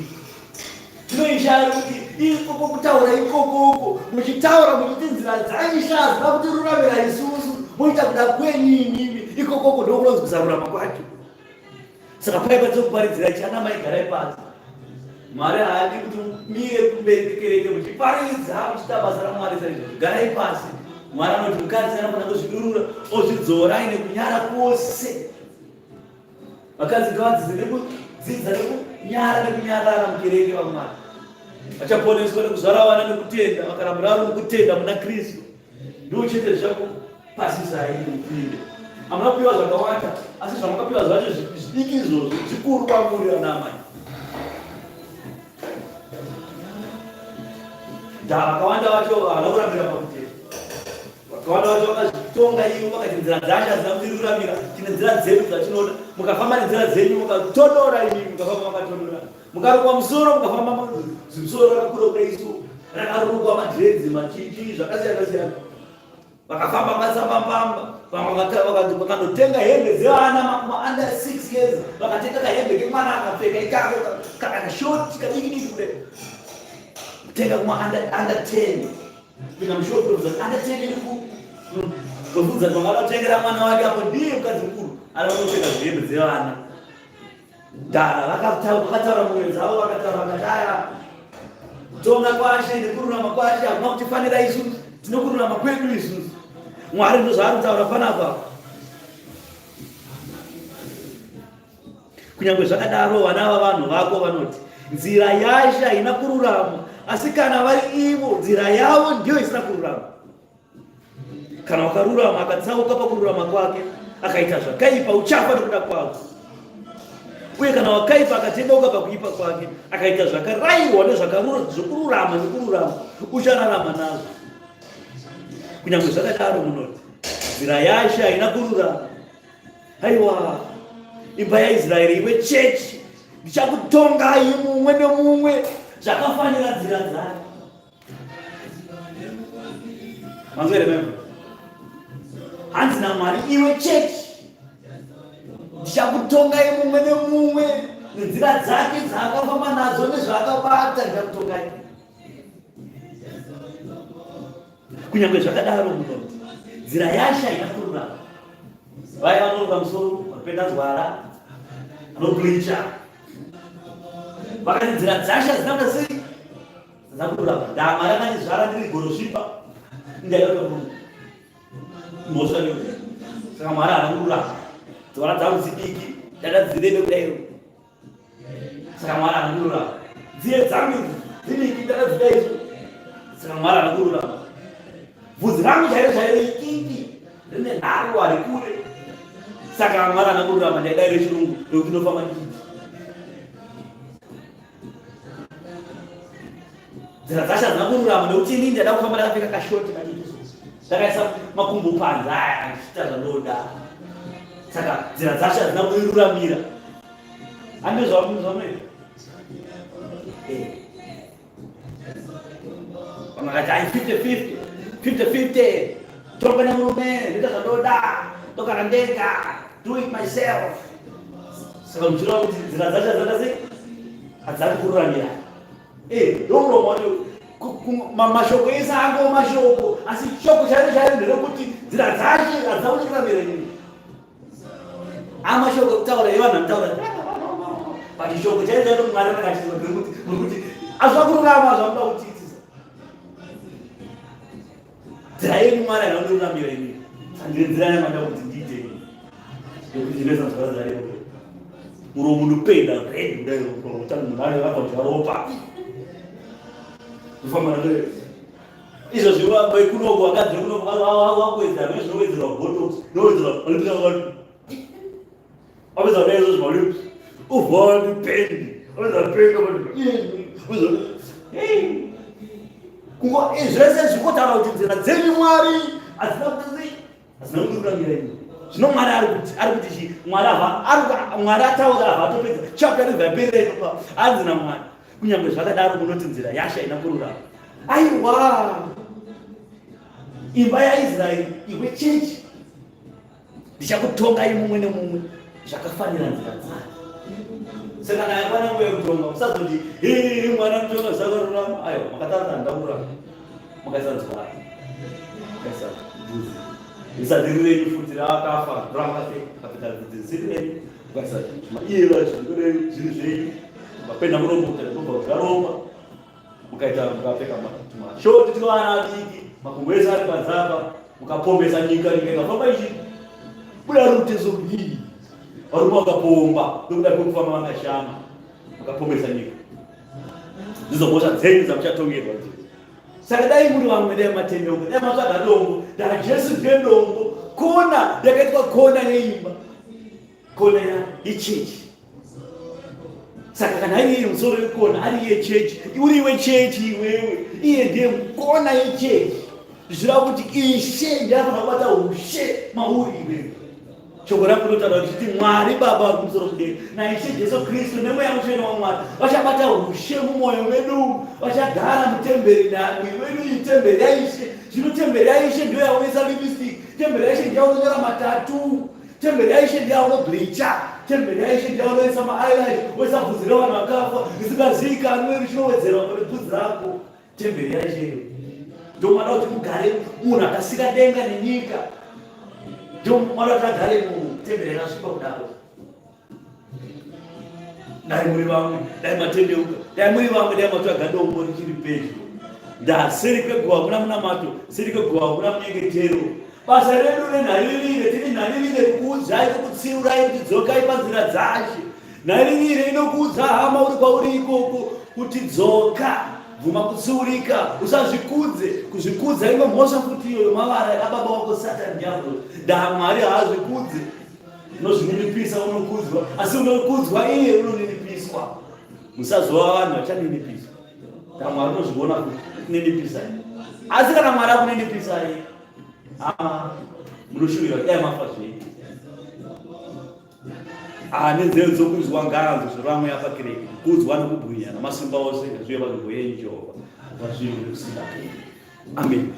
Tinoishaya kuti ikoko kutaura ikokoko muchitaura muchiti nzira dzaIshe hadzina kutiruramira isusu, moita kuda kwenyu imimi, ikokoko ndokunonzi kusarurama kwacho. Saka paipa dzekuparidzira ichi, ana mai garai pasi. Mwari haadi kuti mumire kumberi kwekereke muchiparidza muchiita basa raMwari saizvozvo. Garai pasi. Mwari anoti mukadzi anofanira kuzvidurura ozvidzora aine kunyara kwose. Vakadzi ngavadzidze nekudzidza nekunyara nekunyarara mukereke vaMwari. Vachaponeswa nekuzvara vana nekutenda, vakaramba vari mukutenda muna Kristu. Ndiwo chete zvichakupasisai mupinde. Hamuna kupiwa zvakawanda, asi zvamakapiwa zvacho zvidiki izvozvo zvikuru kwamuri vana amai. Ndaa vakawanda vacho havana kurambira pakutenda. Vakawanda vacho vakazvitonga ivo vakati nzira dzacho hadzina kutiruramira, tine nzira dzedu dzatinoda. Mukafamba nenzira dzenyu mukatodora imi, mukafamba makatodora, mukarukwa musoro, mukafamba zimusoro rakakura kudai so rakarukwa madhiredzi machichi zvakasiyana siyana, vakafamba matsambambamba, vamwe vakandotenga hembe dzevana makumaunda 6 years, vakatenga kahembe kemwana akapfeka ikako kakashoti kadikidiki kudai, kutenga kuma under 10 Kupinda mushop kunoza andatengere ku kobvunza kuti vangada kutengera mwana wake apo ndiye mukadzi mukuru anoda kupfeka zvihembe dzevana. Dhara vakataura mwoyo dzavo vakataura vakati aya kutonga kwashe nekururama kwashe hakuna kutifanira isu tinokururama kwedu isusu. Mwari ndozvaari kutaura panapa. Kunyange zvakadaro, vana vavanhu vako vanoti, Nzira yaShe haina kururama, asi kana vari ivo, nzira yavo ndiyo isina kururama. Kana wakarurama akatsauka pakururama kwake, akaita zvakaipa, uchafa nokuda kwako. Uye kana wakaipa akatendeuka pakuipa kwake, akaita zvakarayirwa nezvakururama nekururama, uchararama nazvo. Kunyange zvakadaro, munoti, Nzira yaShe haina kururama. Haiwa, imba yaIsraeri, iwe chechi, ndichakutongai mumwe nemumwe zvakafanira nzira dzake. Manzwa here memo? Hanzi naMwari, iwe chechi, ndichakutongai mumwe nemumwe nenzira dzake dzaakafamba nadzo nezvaakabata, ndichakutongai. Kunyange zvakadaro, munoti nzira yaShe haina kururama. Vaya vanoruka musoro, vanopenda nzwara, vanobleacha, vakati nzira dzashe hadzina kuita sei, hadzina kururama. Dama rakandizvara ndiri gorosvipa, ndaida munhu mhosva iyoyo. Saka Mwari haana kururama. Nzwara dzangu dzidiki, ndaida dzirebe kudai. Saka Mwari haana kururama. Nziye dzangu idzi dzidiki ndakadzida izvo. Saka Mwari haana kururama. Bvudzi rangu chairo chairo ikingi rine nharo harikure. Saka Mwari haana kururama, ndaidai rechirungu rekuti ndinofamba ndichiti. Nzira dzacho hadzina kururama nekuti inini ndaida kufamba ndakapfeka kashoti kadiki. Ndakaisa makumbo panze aya ndichiita zvandoda. Saka nzira dzacho hadzina kuiruramira. Hande zvamunoita. Eh. Vamwe vakati ai 50 50 50 50 torwa nemurume ndoita zvandoda ndogara ndega do it myself. Saka muchireva kuti nzira dzacho hadzina sei hadzina kururamira. Eh, ndomuromo wacho mashoko ese angova mashoko asi shoko chairo chairo nderekuti nzira dzacho hadzina kururamira inini. Amashoko ekutaura evanhu anotaura but shoko chairo chairo Mwari vakachizwa nderekuti muri kuti hazvina kururama zvamuda kutiitisa. Nzira yenyu Mwari haina kundiruramira inini. Sandire nzira yamada kuti ndiite inini. Yekuti ndinoisa nzira dzarero. Muromo unopenda red kudai utani munhu anenge abva kudya ropa. Kufamba nayo. Izvo zvivambo kunoko vakadzi kunoko vakuwedzera mune zvinowedzerwa botox inowedzerwa vanopinda vanhu. Apedza kudai izvo zvimalips. Uvhani pendi. Apedza penda vanhu. Hey. Kungo zvese zvikotaura kuti nzira dzenyu Mwari hadzina kuti Hazina kundiruramira ini. Zvino Mwari ari kuti ari kuti chii? Mwari ava ari Mwari ataura ava atopedza chapter inobva yaperera ipapo. Hanzi naMwari. Kunyangwe zvakadaro munoti nzira yaShe haina kururama. Aiwa. Imba yaIsraeri iwe chechi. Ndichakutongai mumwe nemumwe zvakafanira nzira dzake. Saka kana yakwana nguva yekutonga musazoti hii mwana mutonga zvakarurama. Aiwa makataura handina kururama. Makaisa nzwara. Makaisa bvudzi. Risati riri renyu futi raakafa ramakapfeka kapfeka bvudzi risiri renyu. Mukaisa maiyera zviri zviri zvenyu. Mukapenda muromo mukabva kudya ropa. Mukaita mukapfeka mashoti tivana vadiki makumbo ese ari panze apa mukapombesa nyika nyika ikafamba ichi buda rutezo kudii varume vakapomba ndokuda kwekufamba vakashama mukapombesa nyika ndidzo mhosva dzenyu dzamuchatongerwa idzodzo saka dai muri vamwe dai matendeuka dai matsvaga dombo dajesu ndiye dombo kona yakaitwa kona yeimba kona yechechi saka kana iye musoro wekona ari iye chechi uri iwe chechi iwewe iye ndiye kona yechechi zvichireva kuti ishe ndiye anofanira kubata ushe mauri iwewe Shoko rangu rinotaura richiti Mwari Baba vari kumusoro kudenga naIshe Jesu Kristu neMweya Mutsvene waMwari vachabata ushe mumwoyo medu, vachagara mutemberi wedu iyi temberi yaIshe. Zvino temberi yaIshe ndiyo yaunoisa lipstick, temberi yaIshe ndiyo yaunonyora matatu, temberi yaIshe ndiyo yaunobleacha, temberi yaIshe ndiyo yaunoisa maeyelash, woisa bvudzi revanhu vakafa risingazivikanwe richinowedzerwa pane bvudzi rako. Temberi yaIshe iyo ndomada kuti mugare munhu akasika denga nenyika ndomada kuti agare mutemberi yakasviba kudaro. Dai muri vamwe, dai matendeuka, dai muri vamwe, dai matsvaga dombo richiri pedyo. Ndaseri kweguva kuna munamato, seri kweguva kuna munyengetero. Basa redu renharirire, tine nharirire kukuudzai, kukutsiurai kuti dzokai panzira dzaShe. Nharirire inokuudza hama uri kwauri ikoko kuti dzoka, bvuma kutsiurika, usazvikudze. Kuzvikudza imwe mhosva futi iyoyo, mavara ababa wako Satani diablos. Ndaa Mwari haazvikudze. Unozvininipisa unokudzwa, asi unokudzwa iye unoninipiswa. Musazova vanhu vachaninipiswa. Ndaa Mwari unozviona kuti kuninipisai. Asi kana Mwari akuninipisai, hama munoshuvira kuti dai mafa zvenyu. Ane nzeve dzokunzwa ngaanzwe zvoreva Mweya pakereke, kukudzwa nokubwinya namasimba ose ngazvive panzvimbo yenyu Jehovha, kubva zvino nokusingaperi. Amen.